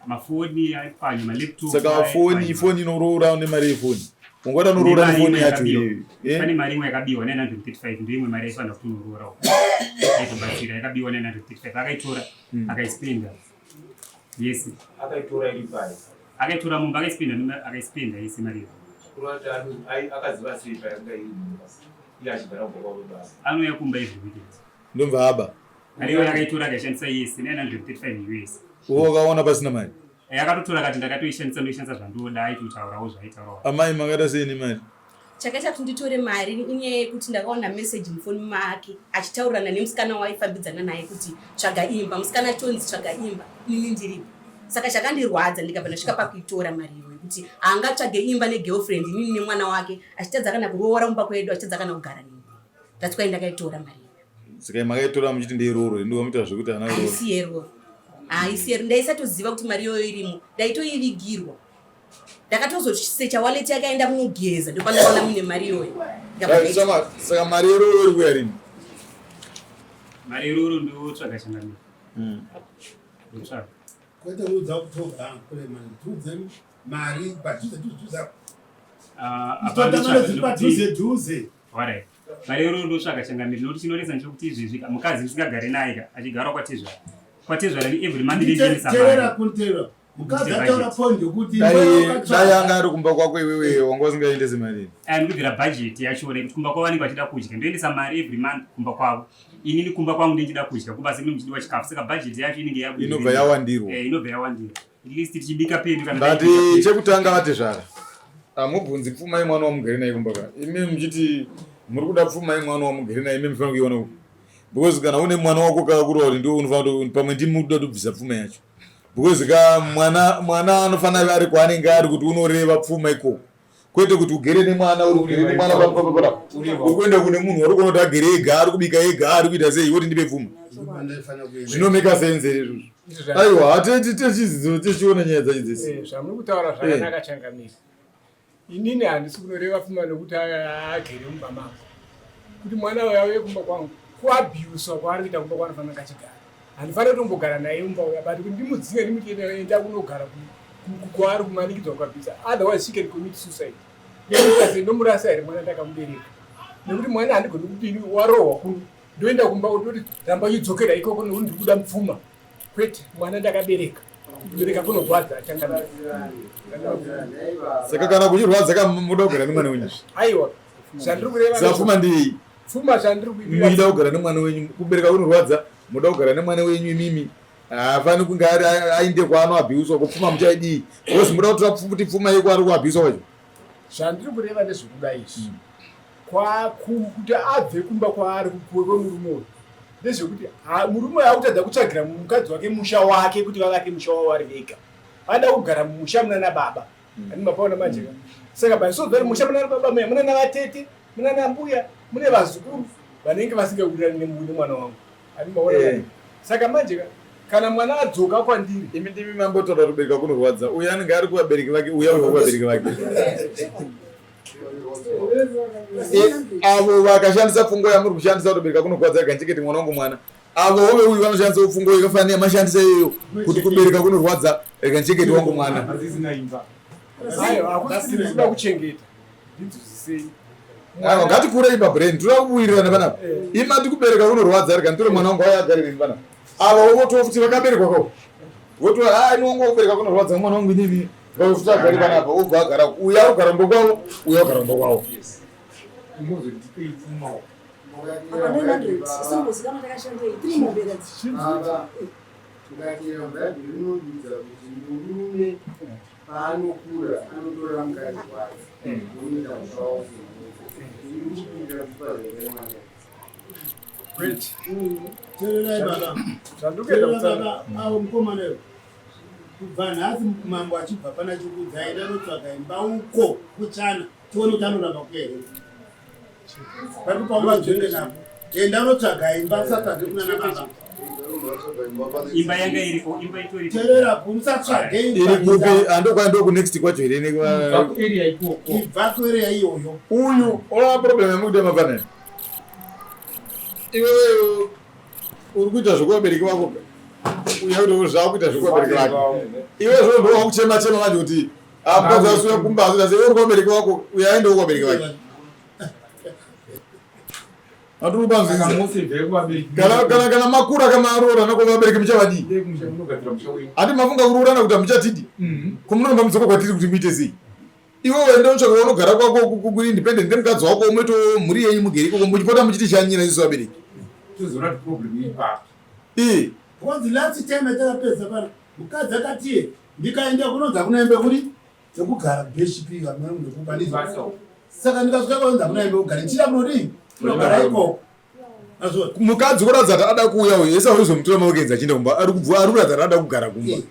Mafoni aipwanywa malaptop Saka foni foni inoroora nemari yefoni. Ungada unoroora nefoni yacho iyoyo. Eh? Pane mari imwe yakabiwa 935 ndiyo imwe mari yaifanira kuti unoroora uko. Aitobatsira yakabiwa 935 akaitora hmm. akaispenda. Yes. Akaitora iri pai. Akaitora mumba akaispenda akaispenda yese mari iyo. Akaziva sei payanga iri mumba. Iye achigara kumba kwavo basa. Anouya kumba every weekend. Ndobva aba. Mari iyoyo akaitora akaishandisa yese 935 US. Uwo wakaona pasina mari. Eh, akatotora akati ndakatoishandisa ndoishandisa zvandoda aitotaurawo zvaaitaurawo. Amai makaita sei nemari? Chakaita kuti nditore mari inyaya yekuti ndakaona message mufoni make achitaurirana nemusikana waaifambidzana naye kuti tsvaga imba musikana achitonzi tsvaga imba inini ndiripo saka chakandirwadza ndikabva ndasvika pakuitora mari iyoyo kuti haangatsvage imba negirlfriend inini nemwana wake achitadza kana kuroora kumba kwedu achitadza kana kugara neni that's why ndakaitora mari iyoyo Saka makaitora muchiti ndeyerooro ndiwo muita zvekuti ana rooro. Haisi yerooro. Haisi yerooro. Ndaisatoziva kuti mari iyoyo irimo. Ndaitoivigirwa. Ndakatozosecha wallet yake aenda kunogeza ndopandakaona mune mari iyoyo. Saka mari yerooro iri kuya rini? Mari yerooro ndotsvaga changamire. Hmm. Ndotsvaga. Kwete kuudza kutoga kule mani. Tuudze mari padhuze dhuze. Ah, padhuze dhuze. Alright. Mari iroro ndotsvaga changamire nokuti chinonetsa ndechekuti izvezvi ka mukadzi ndisingagare naye ka achigara kwatezvara. Kwatezvara ni every month ndinoendesa mari. Teerera kunteerera. Mukadzi ataura point yokuti dai anga ari kumba kwako iwewe wanga usingaendesi mari. Aya ndikubvira budget yacho nekuti kumba kwavo vanenge vachida kudya ndoendesa mari every month kumba kwavo. Inini kumba kwangu ndinchida kudya kubasa kune muchidiwa chikafu saka budget yacho inenge yaku inobva yawandirwa. Eh inobva yawandirwa. At least tichibika pedu kana But chekutanga vatezvara hamubvunzi pfuma yemwana wamugere naye kumba ka imi muchiti muri kuda pfuma yemwana wamugere naye imi mufanira kuiona kupi because kana une mwana wako kakura kuti ndiwe unofanira pamwe ndimi muri kuda kutobvisa pfuma yacho because ka mwana mwana anofanira ave ari kwaanenge ari kuti unoreva pfuma ikoko kwete kuti ugere nemwana uri ugere nemwana papapapapa uri kuenda kune munhu wari kuona kuti agere ega ari kubika ega ari kuita sei woti ndipe pfuma zvinomeka sense here izvozvo aiwa hatechizidzo techiona nyaya dzacho dzese eh, zvamuri kutaura zvakanaka eh. changamire inini handisi kunoreva pfuma nokuti agere mumba mangu kuti mwana uyo auye kumba kwangu kuabhuswa kwaari kuita kumba kwanofanira kachigara handifanira kutombogara naye mumba uya but kuti ndimudzinge ndimuti enda kunogara kwaari kumanikidzwa kukabvisa otherwise she can commit suicide nekuti ndomurasa here mwana ndakamubereka nekuti mwana handigoni kuti warohwa kuno ndoenda kumba kutoti ramba uchidzokera ikoko nekuti ndiri kuda mupfuma kwete mwana ndakabereka kubereka kunogwadza achangamira saka kana kuchirwadza ka muda kugara nemwana wenyu aiwa zvandiri kureva saka pfuma ndiyei pfuma zvandiri kuida muchida kugara nemwana wenyu kubereka kunorwadza muda kugara nemwana wenyu imimi haafani kunge ari ainde kwaanoabhiuswa kupfuma muchaidii because muda kutora kuti pfuma yekwaari kuabhiuswa kwacho zvandiri kureva ndezvekuda izvi kuti abve kumba kwaari kupuwe kwemurume uyu ndezvekuti murume uyu akutadza kutsvagira mukadzi wake musha wake kuti vavake musha wavo vari vega vada kugara mumusha munana baba ani mapaona manje ka saka baisozvari musha munana baba muya munana vatete munana mbuya mune vazukuru vanenge vasingawirirani nemwana wangu ani maona eh. Saka manje ka kana mwana adzoka kwandiri imi ndimi mambotaura kubereka kunorwadza uyu anenge ari kuvabereki vake uya uyo kuvabereki vake e, avo vakashandisa pfungwa yamuri kushandisa kutobereka kunorwadza ganjeketi mwana wangu mwana avo vove uyu vanoshandisa pfungwa yakafanira yamashandisa iyoyo kuti kubereka kunorwadza ganjeketi wangu mwana aiwa hakusi kuda kuchengeta ndinzwisisei Aiwa ngatikurei pabrain toda kuwirirana panapa eh. imati kubereka kunorwadza rega nditore mwana wangu auya agarire panapa ava votoa futi vakaberekwa ko votoa ha ah, ini wangu wakubereka kunorwadza mwana wangu inini futi agare panapa obva agara uya ogara mbo kwavo uya ogara mbo kwavo Tukatera Bhaibheri rinodudza kuti murume paanokura anotora mukadzi wake oenda musha wavo iri kupinda kupa here mwana. Tererai baba. Tererai baba avo mukomana iwe. Kubva nhasi mambo achibva pana Chikudza aenda notsvaga imba uko kuchana tione kuti anoramba kuya here. Pari paungadzvenge napo. Enda unotsvaga imba usatsvage kunana baba. Imba yanga iripo, imba itoripo. Terera musatsvage imba. Iri kupi? Andokwa ndoku next kwacho here ne area ikoko. Ibva ku area iyoyo. Uyu ola problem yamukuita mafana. Iwewe uri kuita zvekuvabereki vako. Uya kuti zvakuita zvekuvabereki vake. Iwe zvo ndo wakuchema chema manje kuti Apa zasuya kumba asi uri kuvabereki vako uya aende kuvabereki vake. Kana kana kana makura kama aroorana ko vabereki muchavadii? Ati mafunga kuroorana kuti hamuchatidi. Mhm. Ko munoramba mudzoka kwatiri kuti muite sei? Iwe uende utsvake unogara kwako kuindependent nemukadzi wako umoito mhuri yenyu mugere ikoko muchipota muchitishanyira isu vabereki. Tozoona kuti problem iri papi. Eh. Kwanzi last time yatakapedza pano mukadzi akati ndikaenda kunonzi hakuna imba yekuri dzekugara bhp vamwe ndikupa saka ndikasvika kwanzi hakuna imba yekugara ndichida kunodii kunogara ikoko mukadzi kuratidza kuti ada kuuya uyu ese auzomutora maweekends achienda kumba ari kubva ari kuratidza kuti ada kugara kumba eh,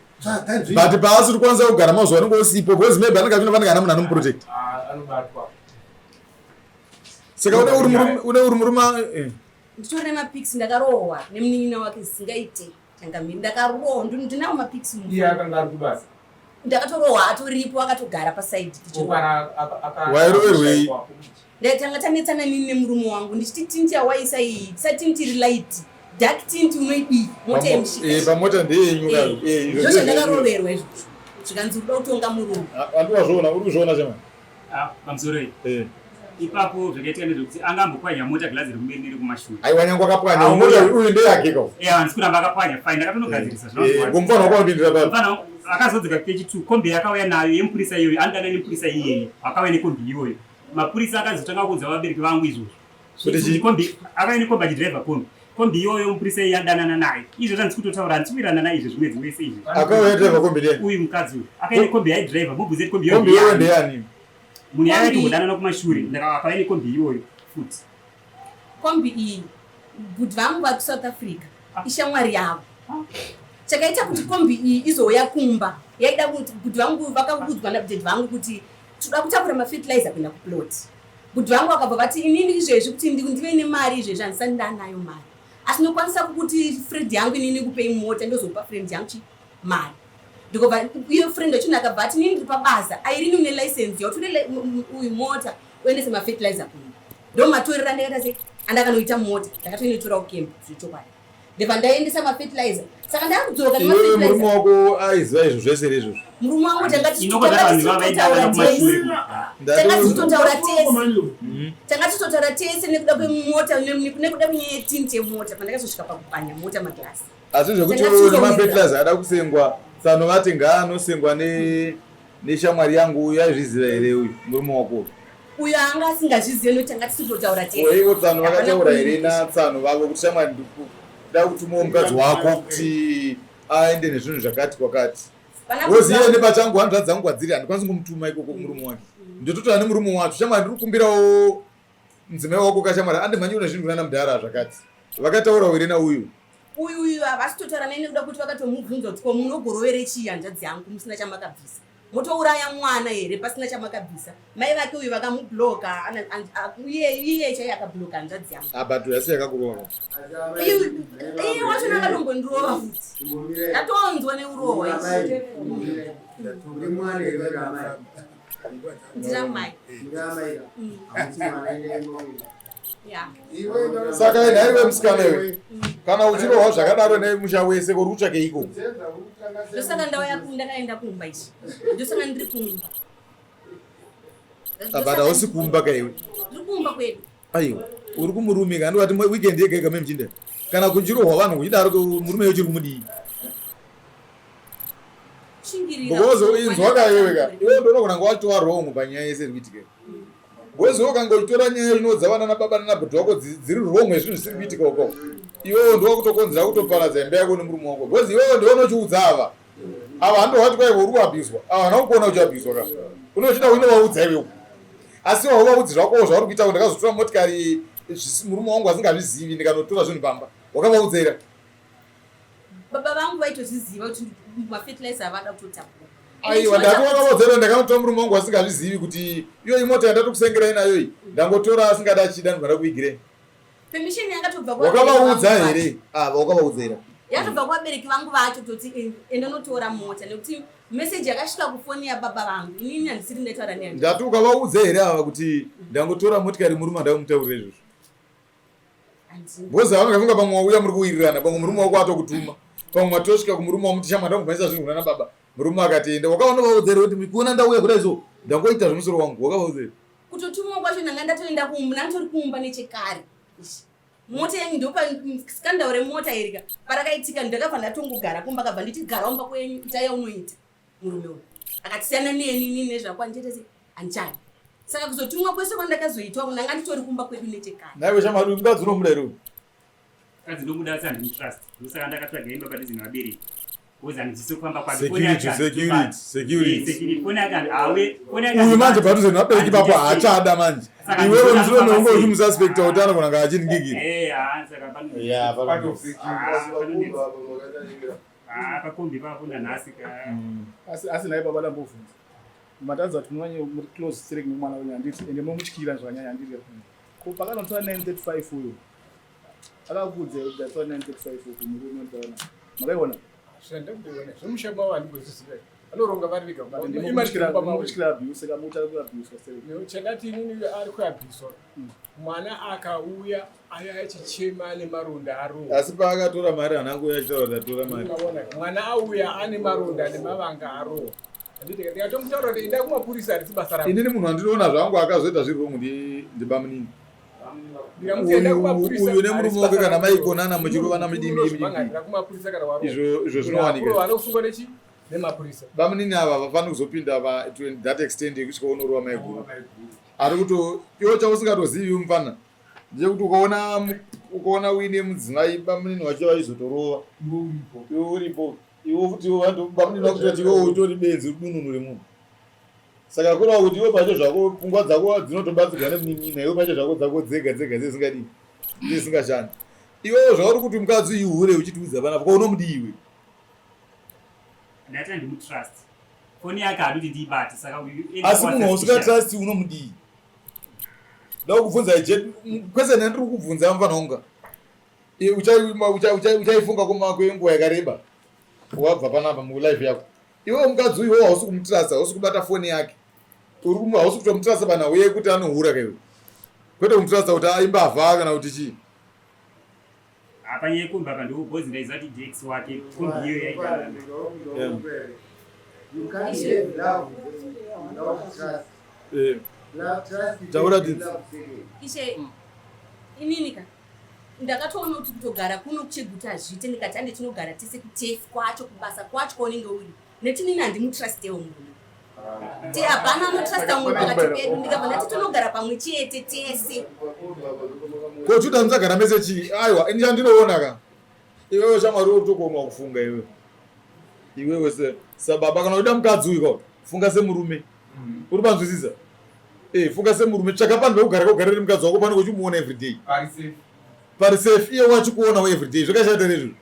but paasiri kwanisa kugara mazuva anenge osipo because maybe anenge achinofanira kana munhu anomuprotect ah, saka une uri murume eh. nditori nemapics ndakarohwa nemunin'ina wake zvisingaite Changamire ndakarohwa ndinawo mapics iye akanga ari kubasa ndakatorohwa atoripo akatogara pasaidi wairoverwei ndaitanga tanetsana nini nemurume wangu ndichiti tinti yawaisa iyi tisati tiri light dark tint unoidii mota yemushikapamota eh, ndeyenyu eh, eh, zvose ndakaroverwa izvozvo zvikanzi uda kutonga murume andiwazviona uri kuzviona chema Ah, pamusoro iyi ipapo zvakaitika ndezvekuti anga ambopwanya mota glazi rekumberi nerekumashure aiwa nyange akapwanya mota uyu ndeyake ka eh handisi kuramba akapwanya fine ndakatonogadzirisa eh, ngomufana wako anopindira papi mufana akazodzoka kechi2 kombi yakauya nayo yemupurisa iyoyo anodana nemupurisa iyeye akauya nekombi iyoyo mapurisa akazotanga kuudza vabereki vangu izvozvo Kuti kombi akauya nekombi achidriver kombi kombi iyoyo mupurisa iye adanana naye izvo zvandisi kutotaura handisi kuwirirana naye izvo zvimwe dzimwe izvi akauya driver kombi ndiyani uyu mukadzi uyu akauya nekombi yaidriver mubvunze kuti kombi iyoyo ndeyani munhu yaitombodanana kumashure akauya nekombi iyoyo futi kombi iyi bhuti vangu vari kusouth africa ah. ishamwari yavo ah. chakaita kuti kombi iyi izouya kumba yaida kuti bhuti vangu vakaudzwa nabudedi vangu kuti toda kutakura mafertilizer kuenda kuplot Bhudhi vangu vakabva vati inini izvezvi kuti ndive nemari izvezvi handisati ndanayo mari asi ndokwanisa kukuti friend yangu inini kupei mota ndozopa friend yangu chi mari ndikobva iyo friend yacho ndakabva ati inini ndiri pabasa airini une license yautore uyu mota uendese mafertilizer kuno ndomatorera ndakaita sei andakanoita mota ndakatoinotora kukemba zvechokwadi Ndibva ndaendesa mafertilizer. Saka ndakudzoka Iwewe murume wako aiziva izvo zvese here izvozvo? Murume wangu tanga tichitotaura tese. Tanga tichitotaura tese. Tanga tichitotaura tese nekuda kwemota nekuda kwenyaya yetint yemota pandakazosvika pakupanya mota maglass. Asi zvekuti mafertilizer ada kusengwa tsano vati ngaanosengwa ne neshamwari yangu uyu aizviziva here uyu murume wako uyu anga asingazvizive nokuti anga tisiri kutotaura tese ivo tsano vakataura here natsano vavo kuti shamwari ndikuda kutumawo mukadzi wako kuti aende nezvinhu zvakati kwakati wozive nepachangu hanzvadzi dzangu kwadziri handikwanisi kumutuma ikoko kumurume wake ndototaura nemurume wacho shamwari ndiri kukumbirawo mudzimai wako kashamwari andimhanyiro nezvinhu kunana mudhara zvakati vakataura were nauyu uyu uyu havasi kutotaura neni nekuda kuti vakatomubvunza kuti ko munogorovere chii hanzvadzi yangu musina chamakabvisa motouraya mwana here pasina chamakabvisa mai vake uyu vakamubloka iye iye chaiye akabloka hanzvadzi yangu ah, but yasi yakakurova iye wachona akatombondirova futi ndatonzwa neurohwa ndiramai saka nhaiwe musikana iwe kana uchirohwa zvakadaro nemusha wese kuri kutsvake iko ndosaka ndauya ndakaenda kumba ichi ndosaka ndiri kumba but hausi kumba ka iwe ndiri kumba kwedu aiwa uri kumurume ka ndovati weekend yega yega memuchinda kana kuchirohwa vanhu kuchidaro murume yochiri kumudii because inzwa ka iwe ka iwe ndonogona kunge watova wrong panyaya yese iri kuitika because iwe ukange uchitora nyaya inoudza vana nababa nanabhuti wako dziri wrong yezvinhu zvisiri kuitika uko iwewo ndiwa kutokonzera kutoparadza imba yako nemurume wako because iwewo ndiwe unochiudza ava ava handiwati kwaiwe uri kuabhizwa ava hana kukuona uchiabhizwa ka unochida uinovaudza iwewo asi wauvaudzi zvakowo zvauri kuita ndakazotora motikari murume wangu asingazvizivi ndikanotora zvinhu pamba wakavaudza here Baba vangu vaitozviziva kuti mafertilizer avada kutotakura. Aiwa ndati wakavaudza ndakanotora murume wangu asingazvizivi kuti iyo imota yandatokusengerai nayo iyi ndangotora asingada achida ndinoda kuigirei. Permission yakatobva kwa Wakavaudza here? Ah, wakavaudza here? Yakatobva kuvabereki vangu vacho toti eh, enda unotora mota nekuti message yakasvika kufoni yababa vangu inini handisiri ndaitaura naye. Ndati ukavaudza here ava kuti ndangotora motikari murume andakumutaurira izvozvo. Because vanofunga pamwe wauya muri kuwirirana pamwe murume wako atokutuma pamwe matosvika kumurume wamuti shamwa ndangomhanyisa zvinhu kunana baba murume akati enda wakaona vaudza here kuti kuona ndauya kudai so ndangoita zvemusoro wangu wakavaudza here kutotumwa kwacho ndanga ndatoenda kumba ndanditori kumba nechekare mota yangu ndopa scandal remota irika parakaitika ndakabva ndatongogara kumba akabva nditi gara umba kwenyu ita yaunoita murume uyu akatisiyana neni inini nezvakwa ndichete se handichadi saka kuzotumwa kwese kwandakazoitwa ndanga nditori kumba kwedu nechekare naiwe shamwari mukadzi unomuda here uyu mukadzi ndomuda asi handimutrust ndosaka ndakatsvaga imba padhuze nevabereki uyu manje padhuze nevabereki papo haachada manje iwewe mushure mekunge uchimususpecta kuti anogona nga achiningikira eh, Ah, pakombi papo nanhasi ka. Mm. Asi asi naye baba ndambovhunza. Matadza kuti munanye muri close sterek nemwana wenyu handiti ende momutyira zvakanyanya handiti. Ko pakanotora 935 uyo. Akakuudza kuti ndatora 935 uku murume ndaona. Makaiona? Zvandakuiona zvemusha mavo handimboziziva. Vanoronga vari vega. Mutyira abuse kamuta ari kuabuswa sterek. Chandati inini ari kuabuswa. Mwana akauya aya achichema ane maronda arohwa. Asi paakatora mari haana kuuya achitaura kuti atora mari. Ukaona mwana auya ane maronda nemavanga arohwa. Handiti ndikatomutaura kuti enda kumapurisa harisi basa rako. Inini munhu wandinoona zvangu akazoita zviri wrong ndi ndibamunini. Ndikamuti enda kumapurisa. Uyu nemurume wake kana maikonana muchirovana midimi midimi. Unozvimangarira kumapurisa kana warohwa. Izvo izvo zvinowanika. Urohwa anosungwa nechi nemapurisa. Bamunini ava havafaniri kuzopinda pa to that extent yekusvika unorova maiguru. Ari kuto iwe chausingatozivi mupfana ndechekuti ukaona ukaona uine mudzimai bamunini wacho vaizotorova iwe uripo iwe futi bamunini vakutoti iwe utori benzi dununu remunhu saka kureva kuti iwe pacho zvako pfungwa dzako dzinotobatsirwa nemunin'ina iwe pacho zvako dzako dzega dzega dzezingadii dzesingashandi iwewo zvauri kuti mukadzi ihure uchitiudza panapa ko unomudii iwe ndati handimutrust foni yake haadi kuti ndiibate saka uyu asi munhu wausingatrust unomudii ndoda kukubvunza kwese ndandiri kukubvunza mufana unga uchaifunga kwenguva yakareba wabva panapa mulife yako iwe mukadzi uyu hausi kumutrasa hausi kubata foni yake hausi kutomutrasa panhau yekuti anohura kaiwe kwete kumutrasa kuti aimbavha kana kuti chii Apa nyaya yekombi apa ndo bozi ndaiziva kuti ndi ex wake kombi iyo yaigara. You can't have love without trust. Eh. Love, trust is Taura love dzidzi. second. Ishe inini ka ndakatoona kuti kutogara kuno kucheguta hazviite ndikati hande tinogara tese kutefu kwacho kubasa kwacho kwaunenge uri nekuti inini handimutrustewo murume ti hapana anotrusta mumwe pakati pedu ndikabva ndati tinogara pamwe chete tese Ko chuta musagara mese chii? Aiwa, ini chandinoona ka. Iwewe shamwari uri kutokuoma kufunga iwewe. Iwewe se sababa kana uda mukadzi uyu ka funga semurume. Uri panzwisisa? Eh, funga semurume tsvaka panhu pekugara kugara nemukadzi wako pano uchimuona everyday. Pari safe. Pari safe iye wachikuonawo everyday. Zvakashata here izvozvo?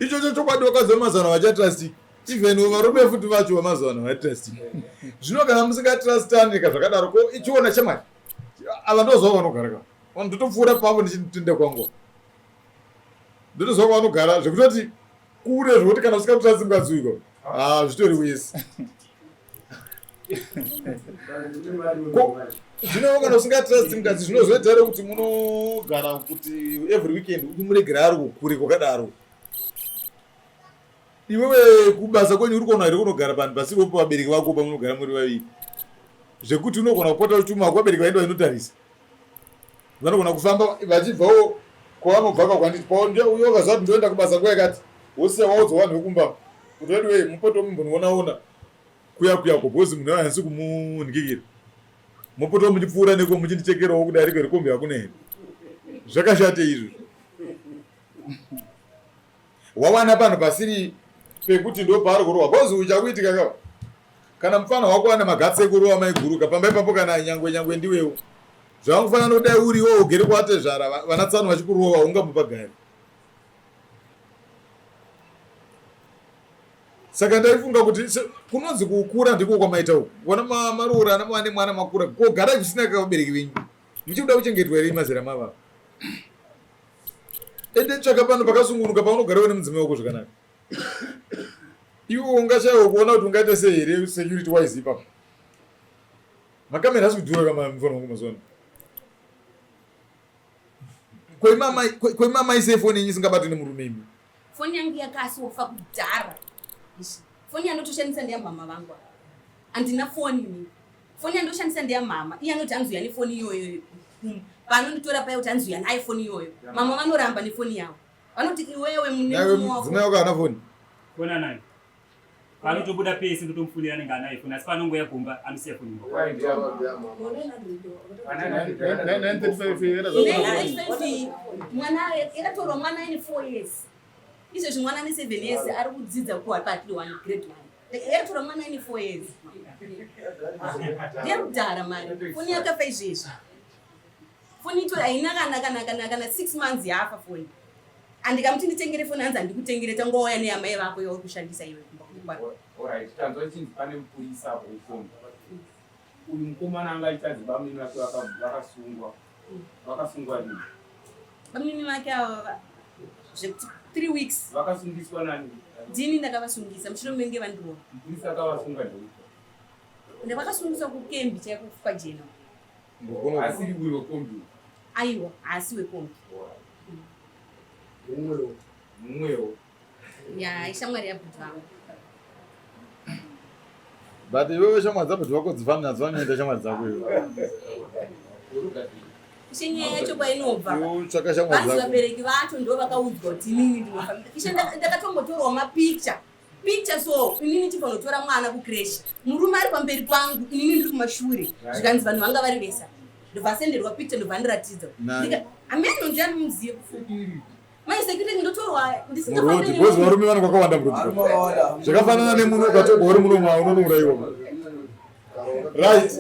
Ichocho chokwadi vakadzi vemazuva ano havachatrustiki. Even varume futi vacho vemazuva ano havatrustiki. Zvino kana musingatrustani ka zvakadaro ko ichiona shamwari ava ndoziva vanogara ka. Vanhu ndotopfuura pavo ndichitenda kwangu. Ndotoziva kwavanogara zvekutoti kure zvekuti kana usikatrust mukadzi uyu ka. Ah, zvitori wese. Ko zvino kana usingatrust mukadzi zvinozoita here kuti munogara kuti every weekend uchimuregera ari kure kwakadaro. Iwewe kubasa kwenyu uri kuona here kunogara panhu pasiripo pavabereki vako pamunogara muri vaviri zvekuti unogona kupota uchituma kuvabereki vaenda vainotarisa vanogona kufamba vachibvawo kwavanobva kakwanditi uyo ukaziva kuti ndoenda kubasa nguva yakati wosiya waudza vanhu vekumba kuti veduwee mupote mumbonionaona kuya kuya ko bhozi munhu haanisi kumunhikikira mopotawo muchipfuura neko muchindichekerawo kudarika here kombi hakuna here zvakashate izvo wawana panhu pasiri pekuti ndo paari kurohwa bhozi uyu chakuitika ka kana mufana wako ane magatsi ekurohwa maiguruka pamba ipapo kana nyangwe nyangwe ndiwewo zvawangofanira nokudai uriwo ugere kwatezvara vana tsano vachikurova ungambopagari saka ndaifunga kuti kunonzi kukura ndiko kwamaita uku kuona maroora ana mava nemwana makura kogara zvisina kavabereki venyu muchikuda kuchengetwa here mazera mavava ende tsvaka pano pakasungunuka paunogara uine mudzimai wako zvakanaka iwe ungashaiwa kuona kuti ungaita sei here security wise ipapo makamera asi kudhura kamamufana wangu mazuva ano koimamai sei foni yenyu isingabatwi nemurume imi Foni yangu yakasofa kudhara. Foni yandotoshandisa ndeya mama vangu. Andina foni ini. Foni yandoshandisa ndeya mama. Iye anoti anzi uya nefoni iyoyo. Paanonditora paya kuti anzi uya nayo foni iyoyo. Mama vanoramba nefoni yavo. Vanoti iwewe mune murume wako. Mudzimai wako haana foni? Foni anayo. Panotobuda pese ndotomufonera anenge anayo foni asi paanongouya kumba anosiya foni mumba. Mwana yakatorwa mwana aine 4 years. Izvezvi mwana ane 7 years ari kudzidza kuapatli 1 grade 1. Yakatorwa mwana aine 4 years. Ndeyekudhara mari. Foni yakafa izvezvi. Foni itori haina kana kana kana kana 6 months yafa foni. Andikamuti nditengere foni hanzi handikutengere tangouya neyamai vako yauri kushandisa iwe kumba kwako. Alright, tanzwa chinzi pane mupurisa apo kukombi. Uyu mukomana anga achitanzi bamunini vake vakasungwa. Vakasungwa rini? Bamunini vake ava zvekuti 3 weeks. Vakasungiswa nani? Ndini ndakavasungisa mushure menge vandirova. Mupurisa akavasunga ndeupi? Ndakavasungiswa kukembi chaiko kwajena. Asiri uyu wekombi? Aiwa, haasi wekombi. Mumwewo. Mumwewo. Ya, ishamwari yabhuti vangu. But iwewe shamwari dzabhuti vako dzifambi nadzo vanoenda shamwari dzako iwe. Ishe nyaya yacho kwainobva. Tsvaka shamwari Vanzi dzako. vabereki vacho ndo vakaudzwa kuti inini ndinofamba. Ishe ndakatombotorwa mapicture. Picture so inini chifanotora mwana kucreche. Murume ari pamberi pangu inini ndiri kumashure. Zvikanzi vanhu vanga vari vesa. Ndobva asenderwa picture ndobva andiratidza. Nani? Ameno ndiani muzive. Mai security ndotorwa ndisingafambi Muroad, because varume vanenge vakawanda muroad. Zvakafanana nemuno ukatogwa uri muno mwa unonouraiwa. Right.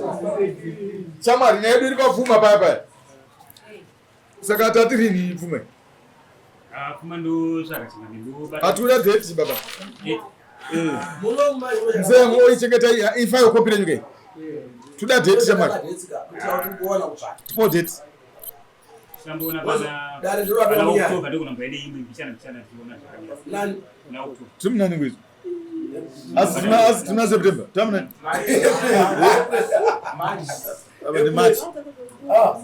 Shamwari nyaya yedu iri pafuma paya paya. Saka tati rini pfuma? Ah, pfuma ndotsvaga chingame ndobata. Hatiuda date baba. Eh. Mzee oichengeta ifile copy renyu kai. Toda date shamwari. Tipo date. Tamboona pana pana October ndogona kumboenda imwe mbichana mbichana tiona zvakamira. Nani? Kuna October. Tiri munani kwizvo? Asi tina asi tina September. Tamunani. Apa ndi March. Ah.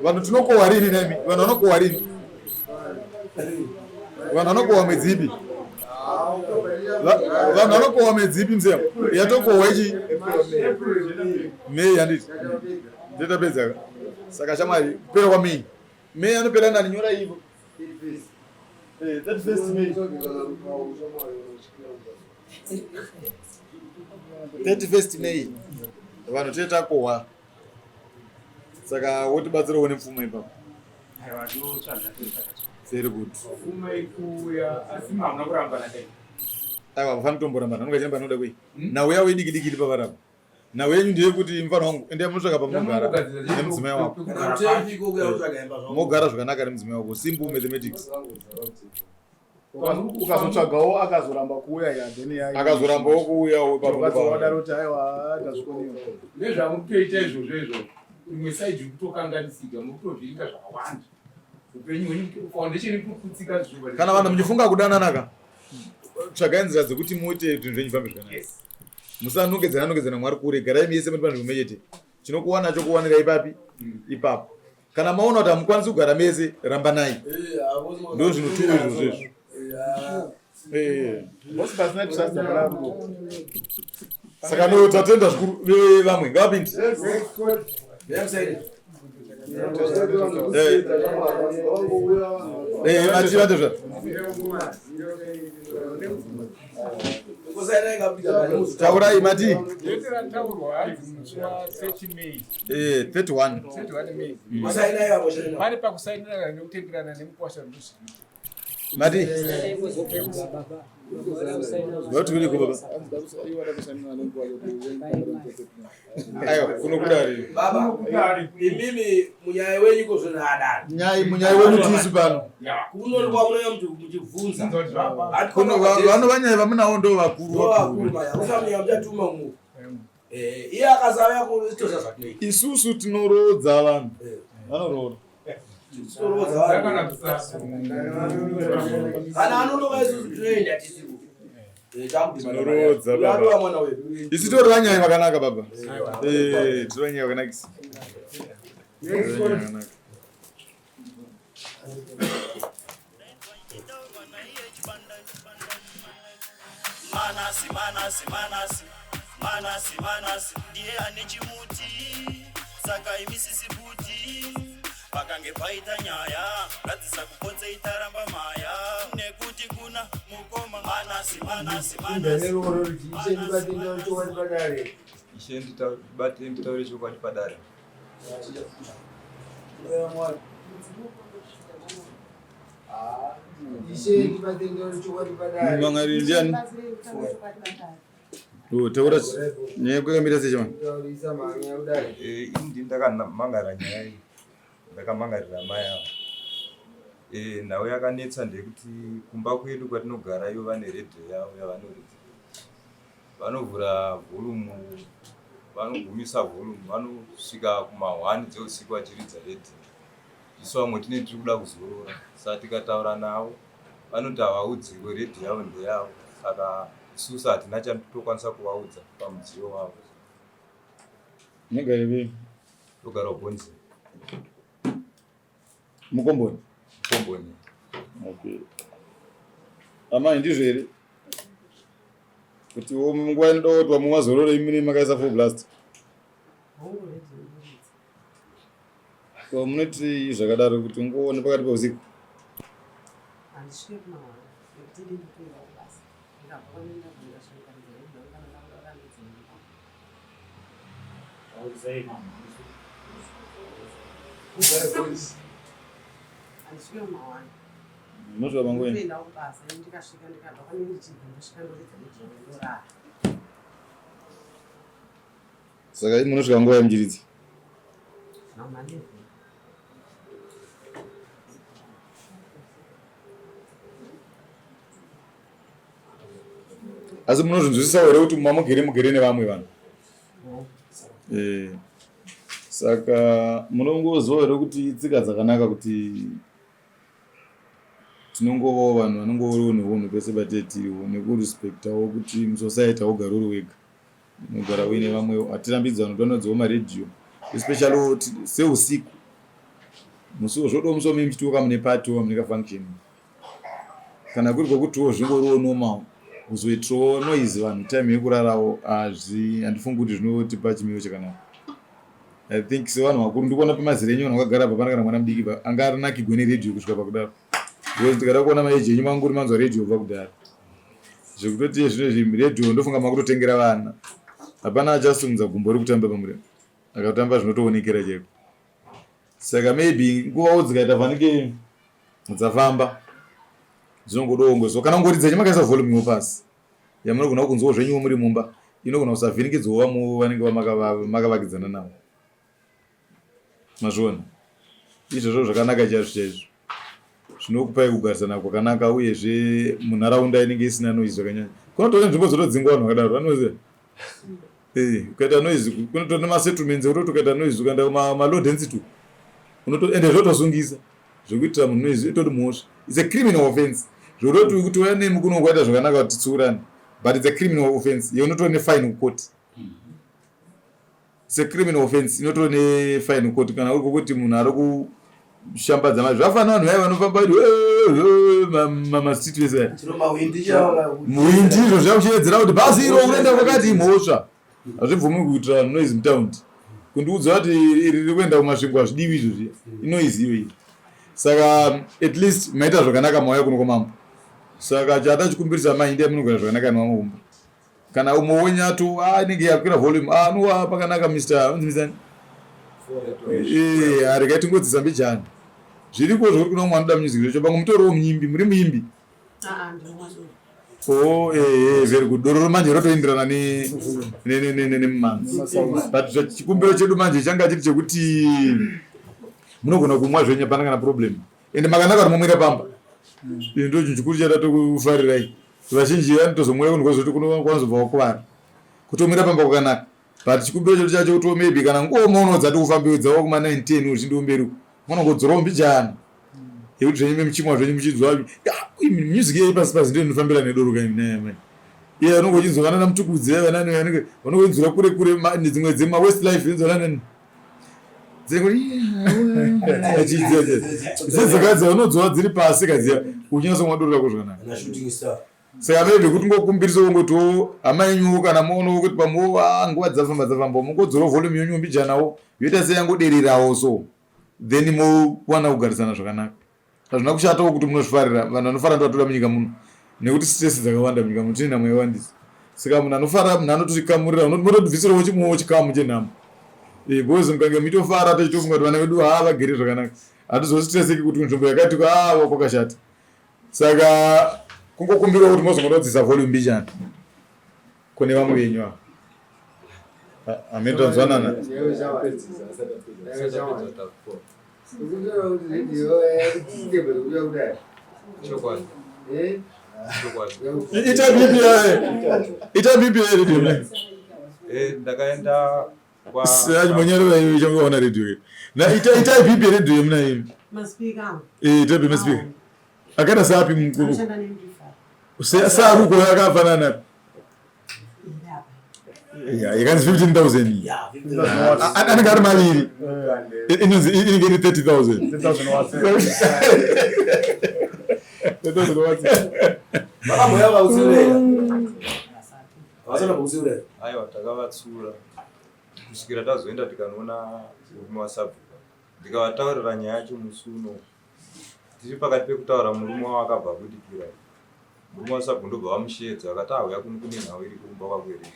Vanhu tinokohwa rini nemi? Vanhu vanokohwa rini? Vanhu vanokohwa mwedzi ipi? Vanhu vanokohwa mwedzi ipi mseya? Yatokohwa ichi May handiti? Ndetapedza ka. Saka shamwari kupera kwa May. May anopera nani nyora ivo. Eh, 31st May. 31st May. Vanhu tete takohwa. Saka wotibatsirawo nepfuma ipapo. Aiwa, tinotsvaga totsvaga. Very good. Pfuma ikuuya asi hamuna kurambana dai. Aiwa, hapana kutomborambana. Unonga chiramba anoda kuyi. Nhau yavo idiki diki iri pavarapa. Nhau yenyu ndeyekuti mufana wangu endai munotsvaka pamunogara nemudzimai wako. Mogara zvakanaka nemudzimai wako. Simple mathematics. Ukazotsvagawo akazoramba kuuya ya then ya Akazorambawo kuuyawo ipapo wadaro kuti aiwa ndazvikoniwa. Nezvamukutoita izvozvo izvo imwe saidi iri kutokanganisika muri kutovhiringa zvakawanda upenyu hwenyu foundation iri kuputsika zviva Kana vanhu muchifunga kudanana ka tsvagai nzira dzekuti muite zvinhu zvenyu zvifambe zvakanaka. Musanongedzana nongedzana mwari kure garai mese muri panzvimbo imwe chete. Chinokuwana chokuwanira ipapi ipapo. Kana maona kuti hamukwanisi kugara mese rambanai. Ndo zvinotuwa izvozvo izvo. Eh. Boss pasina trust hapana rudo. Saka no tatenda zvikuru vamwe ngavapinde. Eh. Eh, mati vatezva. Taurai mati. Date rataurwa hanzi musi wa 30 May. Eh, 31. 31 May. Mm. Pane pakusainirana nekutenderana nemukwasha ndozviripo. Mati. Vati kuri baba. Aiwa, kuno kudare. Baba, imimi munyaya wenyu ko zvinhu adaro. Nyai munyai wenyu tisu pano. Kuno kwamunouya muchibvunza. Kuno vano vanyai vamunawo ndo vakuru vakuru. Usamunya muchatuma mu. Eh, iye akasauya kuitoza zvatinoita. Isusu tinoroodza vanhu. Vanoroora. Tinoroodza vanhu. Kana anonoka isusu tinoenda tisiku. Tinoroodza baba. Mwana wedu. Isu tori vanyai vakanaka baba. Eh, tiri vanyai vakanakisa. Tiri vanyai vakanaka. Manasi, Manasi, Manasi, Manasi, Manasi, ndiye ane chimuti saka imisisi buti pakange paita nyaya ngadzisa kuponzei taramba maya nekuti kuna mukoma Manasi, Manasi, Manasi. Inda kuti ishe ndibate nditaure chokwadi padare. Ishe ndibate nditaure chokwadi padare. Ishe ndibate nditaure chokwadi padare. Mangari ndiani? Oh, taura nyaya yako yakamira sei chama? Taurisa mhanya kudare. Eh, ini ndini ndakamangara nyaya iyi. Ndakamangarira mai ava. Eh, nhau yakanetsa ndeyekuti kumba kwedu kwatinogara ivo vane redhiyo yavo yavanoridza. Vanovhura volume, vanogumisa volume, vanosvika kuma 1 dzeusiku vachiridza redhiyo. Isu vamwe tinenge tiri kuda kuzorora. Saka tikataura navo vanoti havaudziwe redhiyo yavo ndeyavo. Saka isusu hatina chatokwanisa kuvaudza pamudziyo wavo. Munogara ipi? Togara kuBonzi. Mukomboni? Mukomboni. Okay. Amai ndizvo here? Kuti nguva inoda kuti vamwe vazorore imi makaisa full blast. Ko munoti zvakadaro kuti ungoone pakati peusiku? Handisvike kumahwara nekuti ndini ndinoenda kubasa. Ndikabva kwandinoenda ndasvika ndikaridza kana ndakuramidza imba. Handisvike kumahwara. Munosvika panguva ino? Ndinoenda kubasa ini ndikasvika ndikabva kwanenge ndichibva ndosvika ndoridza redhiyo ndorara. Saka imi munosvika nguva yemuchiridza? Mama 11. Asi munozvinzwisisawo here kuti mamugere mugere nevamwe vanhu? Eh. Saka munongoziva here kuti tsika dzakanaka kuti Tinongovawo vanhu vanongovoriwo nehunhu pese patee tiriwo nekurespectawo kuti musociety haugari uri wega. Unogara uine vamwewo. Hatirambidzi vanhu kuti vanodzowo maredhiyo especially seusiku. Musi zvodawo musi wamene muchitiwo mune party or mune kafunction. Kana kuri kwekutiwo zvingoriwo normal kuzoitirawo noise vanhu time yekurarawo hazvi handifungi kuti zvinotipa chimiro chakanaka. I think sevanhu vakuru ndikuona pemazera enyu vanhu vakagara apa pana kana mwana mudiki pa anga arinakigwe neredhiyo kusvika pakudaro because tikada kuona maeji enyu manguri manzwa redhiyo kubva kudhara zvekutoti zvino izvi redhiyo ndofunga makutotengera vana hapana achasimudza gumbo rekutamba pamurema akatamba zvinotoonekera chaiko saka maybe nguvawo dzikaita fanike dzafamba dzinongodawo ngozo kana kungoridza chemakaisa volume yo pasi yamunogona kunzwawo zvenyuwo muri mumba inogona kusavhiringidzawo vamwe vanenge makavakidzana navo mazviona izvozvo zvakanaka chaizvo chaizvo zvinokupai kugarisana kwakanaka uyezve munharaunda inenge isina noise zvakanyanya kunotori nzvimbo dzotodzingwa vanhu vakadaro vanoziva eh, ukaita noise kunotori nemasettlements ekutoti ukaita noise ukaenda kumalow density unoto ende zvotosungisa zvekuitira munhu noise itori mhosva its a criminal offense zvototi kuti uya nemi kuno kwaita zvakanaka kuti titsiurane but its a criminal offense yeunotori nefine kukoti It's a criminal offense inotori nefine kukoti kana uri kokuti munhu ari kushambadza mari zvafanana vanhu vaya vanofamba mastreet vese vaya muwindi izvo zvakuchiwedzera kuti bhazi iro unoenda kwakati imhosva hazvibvumi kuitira noise mutaundi kundiudza kuti iri riri kuenda kumasvingo hazvidiwi izvo zviya inoise iyo iyi saka at least maita zvakanaka mauya kuno kwamambo saka chatachikumbirisa mai ndiye munogara zvakanaka nevamwe kumba kana umwe wenyu ato ah, inenge yakwira volume ah, no ah, pakanaka mr unzi mr eh regai tingodzisa mbijana zviriko zvekuti kuna umwe anoda music zvacho pamwe mutoriwo muimbi muri muimbi ah, Oh, eh, eh, very good. Doro manje rotoenderana ne ne ne ne ne nemumanzi. But chikumbiro chedu manje changa chiri chekuti munogona kumwa zvenyu hapana kana problem. Ende makanaka kuti mumwira pamba. Ndo chinhu chikuru chatatokufarirai. Vazhinji vanotozomwira kunhu kwazoti kwanozobva wakuvara. Kutomwira pamba kwakanaka. But chikumbiro chedu chacho kuti maybe kana ngoma unodzati kufambiwidzawo kuma 9 10 uchindiwo mberi uko. Munongodzorawo mbijana. Yekuti zvenyu muchimwa zvenyu muchinzwa music yei pasi pasi ndiyo inofambira nedoro kaimi naye amai. Iye anonge uchinzwa vana namutukudzi vana nani vanenge vanongoinzwira kure kure dzimwe dzema West Life inzwa nani dzedzekadzi vanodzova dziri pasi kadziya uchinyatso doro rako zvakanaka saka maybe kuti ngokumbirisa kungotiwo hama yenyuwo kana moonawo kuti pamwe ah, nguva dzafamba dzafamba mongodzora volume yenyu mbijanawo yoita seyangodererawo so then mowana kugarisana zvakanaka Hazvina kushatawo kuti munozvifarira vanhu vanofara ndovatoda munyika muno nekuti stress dzakawanda munyika muno tine nhamo yawandisa saka munhu anofara munhu anototikamurira mototibvisirawo chimwewo chikamu chenhamo eh, because mukange muchitofara tochitofunga kuti vana vedu haa vagere zvakanaka hatizostreseki kuti nzvimbo yakati haa kwakashata saka kungokumbirawo kuti mozongotodzisa volume mbijana kune vamwe venyu ava Amen tanzwanana. Ita bibi Ita bibi radio. Eh ndakaenda kwa Sasa mwenyewe wewe changu ona radio. Na ita ita bibi radio mna hivi. Maspeaker. Eh ita bibi maspeaker. Akaita sapi mkuru. Saruko yakafanana. Yeah, yakanzi 15000 anenge ari maviri inonzi inenge iri 30000 Aiwa takavatsura kusvikira tazoenda tikanoona murume wasabhuka ndikavataurira nyaya yacho musi uno tiri pakati pekutaura murume wavo akabva abudikira murume wasabhuku ndobva vamusheedza vakati auya kuno kune nhau iri kumba kwako here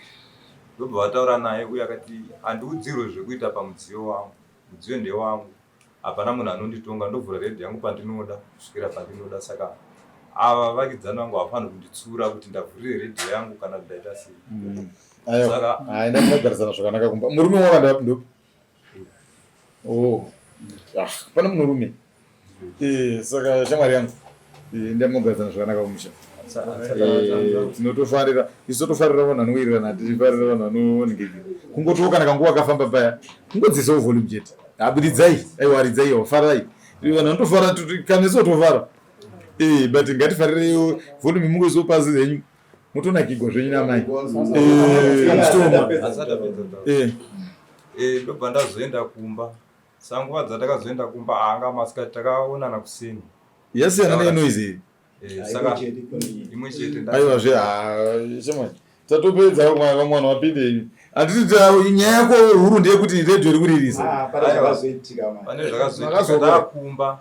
ndobva vataura naye uye akati handiudzirwe zvekuita pamudziyo wangu mudziyo ndewangu hapana munhu anonditonga ndovhura redhi yangu pandinoda kusvikira pandinoda saka ava vakidzani vangu havafaniri kunditsura kuti ndavhurire redhiyo yangu kana kuti ndaita sei mm. saka aenda munogarisana zvakanaka kumba murume wavo ndopi Oh. Ah, pane murume. Eh, saka shamwari yangu. Eh, ndamugadzana zvakanaka kumusha. Eh, tinotofarira isu totofarira vanhu vanowirirana tichifarira vanhu vanoonekeki kungotiwo kana kanguva kafamba paya kungodzisawo volume chete abiridzai aiwa ridzai farai vanhu vanotofara kana isu tofara. Eh, but ngatifarireiwo volume mungoisiwo pasi zvenyu motonakigwa zvenyu namai eh, eh, ndobva ndazoenda kumba sanguva dzatakazoenda kumba anga masikati takaonana kuseni yasiyana nenoise iri eh, saka imwe chete aiwa zve shemai tatopedza vamwana wapinde handiti nyaya yako huru ndeyekuti redhiyo iri kuririsa ah, pane zvakazoitika pane zvakazoitika takumba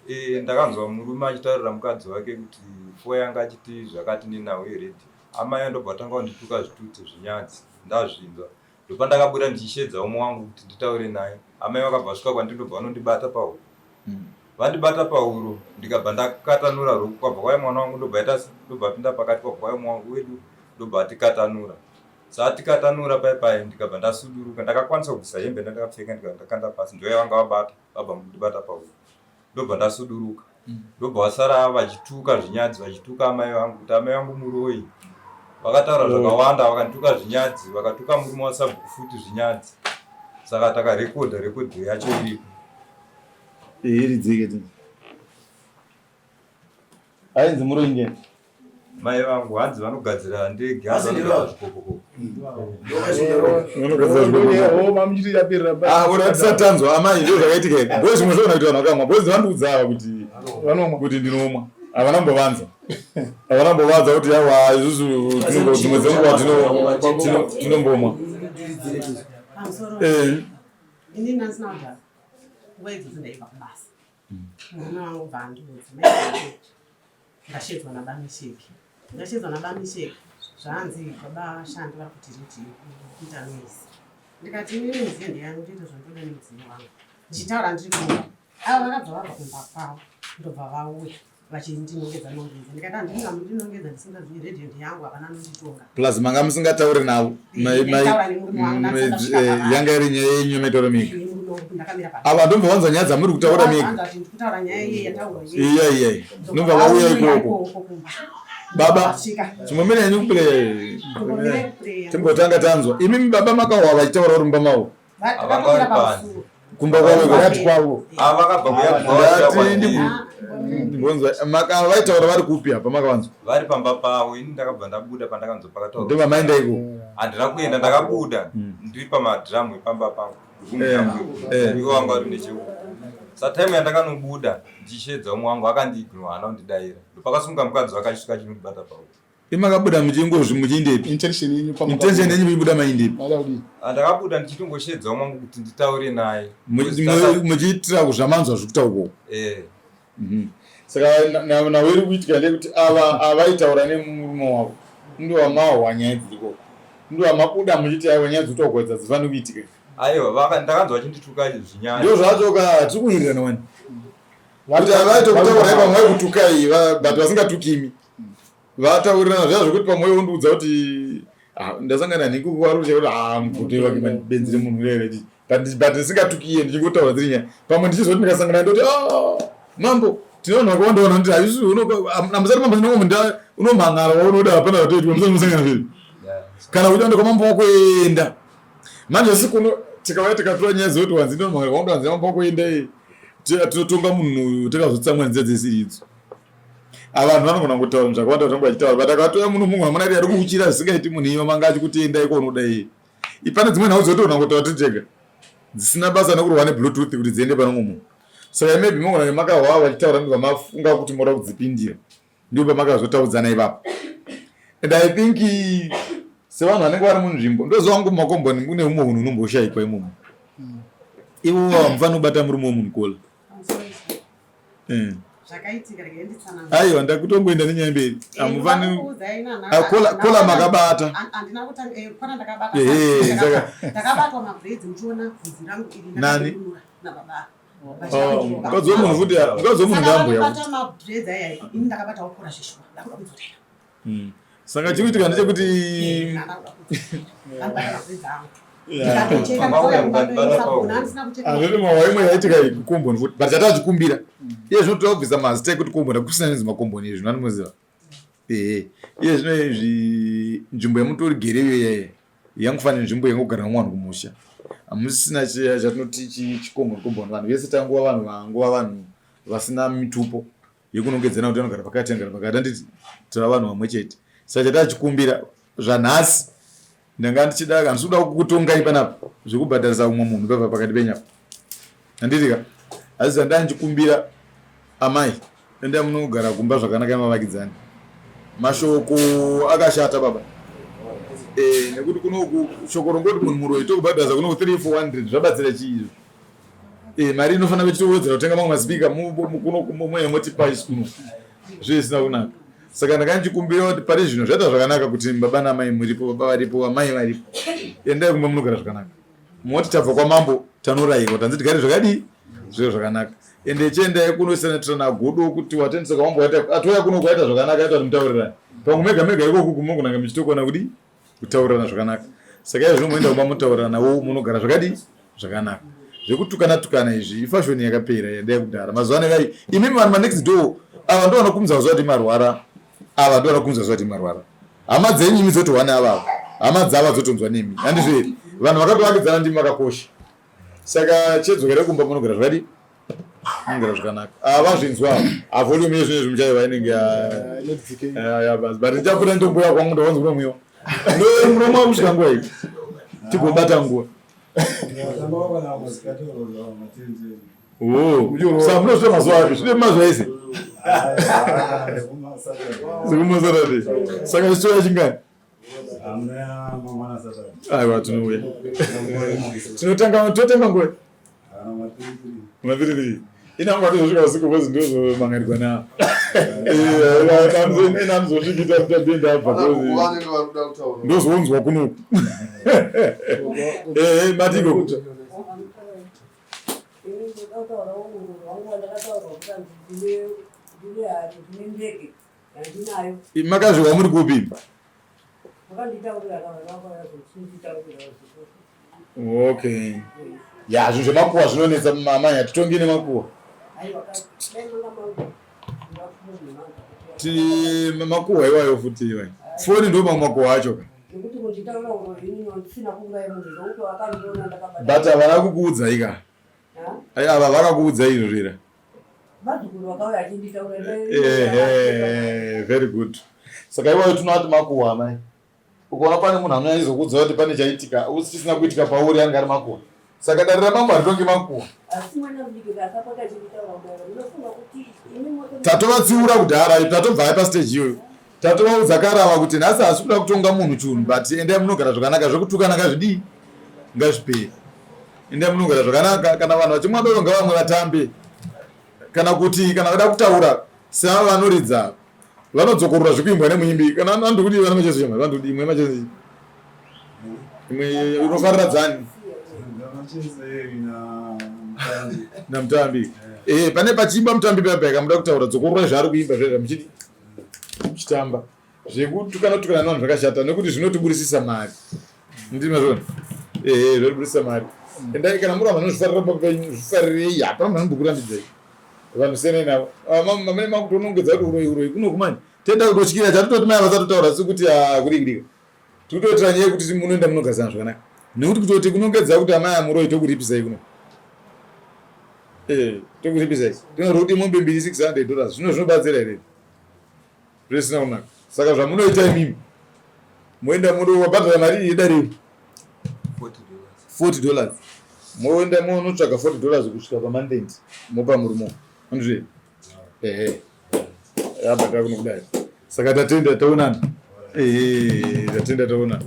Eh, ndakanzwa murume achitaurira mukadzi wake kuti fo yanga achiti zvakati nenhau yeredhiyo amai andobva tanga kundituka zvitutsi zvinyadzi ndazvinzwa ndopandakabuda ndichishedza umwe wangu kuti nditaure naye amai vakabva vasvika kwandiri ndobva vanondibata pahuro hmm. vandibata pahuro ndikabva ndakatanura roko kwabva kwauya mwana wangu ndobva ita ndobva apinda pakati kwabva kwauya mwana wangu wedu ndobva atikatanura saatikatanura pai pai ndikabva ndasuduruka ndakakwanisa kubvisa hembe ndandakapfeka ndikabva ndakanda pasi ndoya vanga vabata vabva mukundibata pahuro ndobva ndasuduruka ndobva vasara vachituka zvinyadzi vachituka amai vangu kuti amai vangu muroyi vakataura zvakawanda vakandituka zvinyadzi vakatuka murume wasabhuku futi zvinyadzi saka takarekodha rekodhi yacho iripo iridzike ainzi muroyi ngeni Mai vangu hanzi vanogadzira ndege zvikokoko. Ah, tisatanzwa amai ndo zvakaitika here ndo zvimwe zvoona kuti vanhu vakamwa because vandiudza ava kuti kuti ndinomwa havana kumbovanza havana kumbovanza kuti awa isusu dzimwe dzenguva tinombomwa eh. Murume wangu bva andiudza ndashedzwa nabamisheki ndashedzwa nabamisheki zvanzi baba vashandi vari kuti riti kuita noise ndikati inini muziyo ndeyangu ndoita zvandoda nemudziyo wangu ndichitaura ndiri kumba ava vakabva vabva kumba kwavo ndobva vauya vachindinongedza nongedza ndikati handina mundinongedza ndisingazivi redhiyo ndeyangu hapana anonditonga plus manga musingatauri navo eh, yanga iri nyaya yenyu yamaitaura mega ava ndobva vanzwa nyaya dzamuri kutaura mega iya iya ndobva vauya ikoko baba chimomira henyu kuplay timbotanga tanzwa imimi baba makahwa vachitaura uri mumba mavo kumba kwavo kuyati kwavo ndibvonzwa maka vaitaura vari kupi apa makavanzwa vari pamba pavo ini ndakabva ndabuda pandakanzwa pakataura ndobva maenda iko handina kuenda ndakabuda hmm. ndiri pamadhiramu epamba pangu eh, eh. ivo vanga vari necheuku satime yandakanobuda ndichisheedza umwe wangu akandiignore haana kundidaira ndopakasunga mukadzi wake achisvika achinondibata pauro Imakabuda muchingozvi muchiindepi? Intention yenyu pa Intention yenyu muchibuda maindepi? Ah, ndakabuda ndichitongoshedza umwe wangu kuti nditaure naye. Muchiitira kuzvamanzwa zvekutaura uko. Eh. Mhm. Saka nawe iri kuitika ndeyekuti ava avaitaura nemurume wavo ndowamahwa nyaya dziriko. Ndowamabuda muchiti aiwa nyaya dzekutaurwa idzi hadzifaniri kuitika. Aiwa ndakanzwa vachindituka zvinyaya. Ndozvacho ka tiri kuwirirana wani. Kuti avaitokutaura pamwe vaikutukai but vasingatukimi. Vataurirana zviya zvekuti pamwe wondiudza kuti ah, ndasangana nhingi kuvarusha kuti ah mugote wake benzi remunhu rere but but ndisingatuki iye ndichingotaura dziri nyaya pamwe ndichizoti ndikasangana ndoti ah mambo tine vanhu vakawanda vanhu vanoti haisi amusati mambo ndinongo munda unomhan'ara waunoda hapana zvatoitwa musati musangana zvedu kana kuti ande kwamambo wako enda manje asi kuno tikauya tikatora nyaya dzekuti wanzi ndomhan'ara waunoda wanzi mambo wako enda tinotonga munhu uyu tikazotsamwa nzira dzesiri idzo Vanhu vanogona kutaura zvakawanda zvangu vachitaura but akatouya muno mumwe amuna ari kuuchira zvisingaiti munhu iyo manga achikuti endai kwaunoda iye. Pane dzimwe nhau dzotoona kutaura tiri tega dzisina basa nekurwa nebluetooth kuti dziende pane mumwe munhu. Saka maybe mogona kunge makahwa vachitaura ndobva mafunga kuti moda kudzipindira ndipo pamakazotaudzana ipapo. And I think sevanhu vanenge vari munzvimbo ndoziva wangu mumakomboni mune humwe hunhu hunomboshaikwa imomo. Ivo hamufaniri kubata murume wemunhu kola. Eh. Zvakaitika regai nditsanangure. Aiwa ndakutongoenda nenyaya mberi. Eh, Hamufani ndakakuudzai nana- Ah, kola kola makabata. Handina kutanga eh, kona ndakabata. Eh, saka Ndakabatwa mabraids muchiona bvudzi rangu iri Nani? ndakadurura nababa. Oh, mukadzi wemunhu futi mukadzi wemunhu ndambuya. Saka mabraids aya ini ndakabata wokora zveshuwa ndakuda kudzorera. Hmm. Saka chiri kuitika ndechekuti hazviri mawa imwe yaitika iyi kukomboni futi but chatazvikumbira iye zvino toda kubvisa mazita ekuti komboni akusina nezvi makomboni izvi zvinomuziva ehe iye zvino izvi nzvimbo yamutori gere iyo yeye yangofanira nzvimbo yangogara nemwana kumusha hamusisina chatinoti chikomboni komboni vanhu vese tanguva vanhu vanguva vanhu vasina mitupo. yekunongedzana kuti anogara pakati anogara pakati anditi tava vanhu vamwe chete saka chatachikumbira zvanhasi ndanga ndichida handisi kuda kukutongai panapa zvekubhadharisa umwe munhu papa pakati penyapa handiti ka asi zvandanga ndichikumbira amai enda munogara kumba zvakanaka mavakidzani mashoko akashata baba eh, nekuti kunoku shoko rongoti munhu muroyi tokubhadharisa kunoku 3 400 zvabatsira chii izvo eh, mari inofanira kuchitowedzera kutenga mamwe masipika kuno mweya motipa isi kuno zvisina kunaka saka ndanga ndichikumbira kuti pari zvino zvaita zvakanaka kuti baba namai muripo baba varipo amai varipo endai kumba munogara zvakanaka moti tabva kwamambo tanorayirwa tanzi tigare zvakadii zviro zvakanaka ende chiendai kunosenetrana godo kuti watendesa kwamambo atouya kuno kwaita zvakanaka aita kuti mutaurirani pamwe mega mega ikoku kumokunanga muchitokona kudii kutaurirana zvakanaka saka izvo moenda kumba motaurirana wo munogara zvakadii zvakanaka zvekutukana tukana izvi ifashoni yakapera yandaya kudhara mazuva ano vai imimi vanhu manext door ava ndo vanokumza zuva kuti marwara ava ndo vanokumza zuva kuti marwara hama dzenyu imi dzotohwa neavavo hama dzava dzotonzwa nemi handizvo here vanhu vakatovakidzana ndimi vakakosha saka chedzokera kumba munogara zvakadii munogara zvakanaka ah, vazvinzwa ava volume yezvinhu izvi muchaiva inenge yabasi but ndichabuda ndomboya kwangu ndawanza kunomwiwa muromo wakusvika nguva iyi tigobata nguva sa munozvita mazuva api zvine mazuva ese sekumasatade saka chichouya chingani aiwa tinouya tinotanga totanga nguva mapiripiri inangu atozosvika usiku bcoz ndozomang'arirwa na inamuzosvikita tabende abva ndozonzwa kunoku matiko Makazviwa muri kupi? Okay. Ya zvinhu zvemakuwa zvinonetsa mama hatitongi nemakuwa. Ti makuwa iwayo futi iwayo. Foni ndo mamwe makuwa acho ka. But havana kukuudzai ka. Ava vakakuudzai izvo zvira. Vazukuru vakauya achinditaura. Ehe, very good. Saka iwayo tinoti makuhwa amai. Ukaona pane munhu anouya achizokuudza kuti pane chaitika chisina kuitika pauri ange ari makuhwa. Saka dare ramambo haritongi makuhwa. Asi mwana mudiki akapota achinditaura kudaro munofunga kuti imi moto Tatovatsiura kudhara tatobva pastage iyoyo. Tatovaudza karava kuti nhasi hasi kuda kutonga munhu chunhu but endai munogara zvakanaka zvekutukana ngazvidii ngazvipere. Endai munogara zvakanaka kana vanhu vachimwa doro ngavamwe vatambe kana kuti kana vada kutaura seava vanoridza vanodzokorora zvekuimbwa nemuimbi kana andikudii vana macheso chama vandikudii imwe macheso imwe unofarira dzani namutambi eh pane pachiimba mutambi paya paya kamuda kutaura dzokorora zvaari kuimba zvaizva muchidi muchitamba zvekutukana tukana nevanhu zvakashata nekuti zvinotiburisisa mari ndimazvona ehe zvinotiburisisa mari endai kana muri vanhu vanozvifarira pamba penyu zvifarirei hapana munhu anombokurambidzai vanhu siyanai navo ah, mamene makutonongedza kuti uroyi uroyi kuno kumani tenda kutotyira chatototi mai vasatotaura si kuti ah, kudikidika tikutoitira nyaya yekuti munoenda munogarisana zvakanaka nekuti kutoti kunongedza kuti amai amuroyi tokuripisai kuno eh, tokuripisai tinoroti mombe mbiri 600 dollars zvino zvinobatsira here zvisina kunaka saka zvamunoita imimi moenda mundobhadhara mari yedare 40 dollars moenda monotsvaga 40 dollars kusvika pamonthend mopa murume andizve ehe yabhadhara kuno kudai saka tatenda taonana ehe tatenda taonana.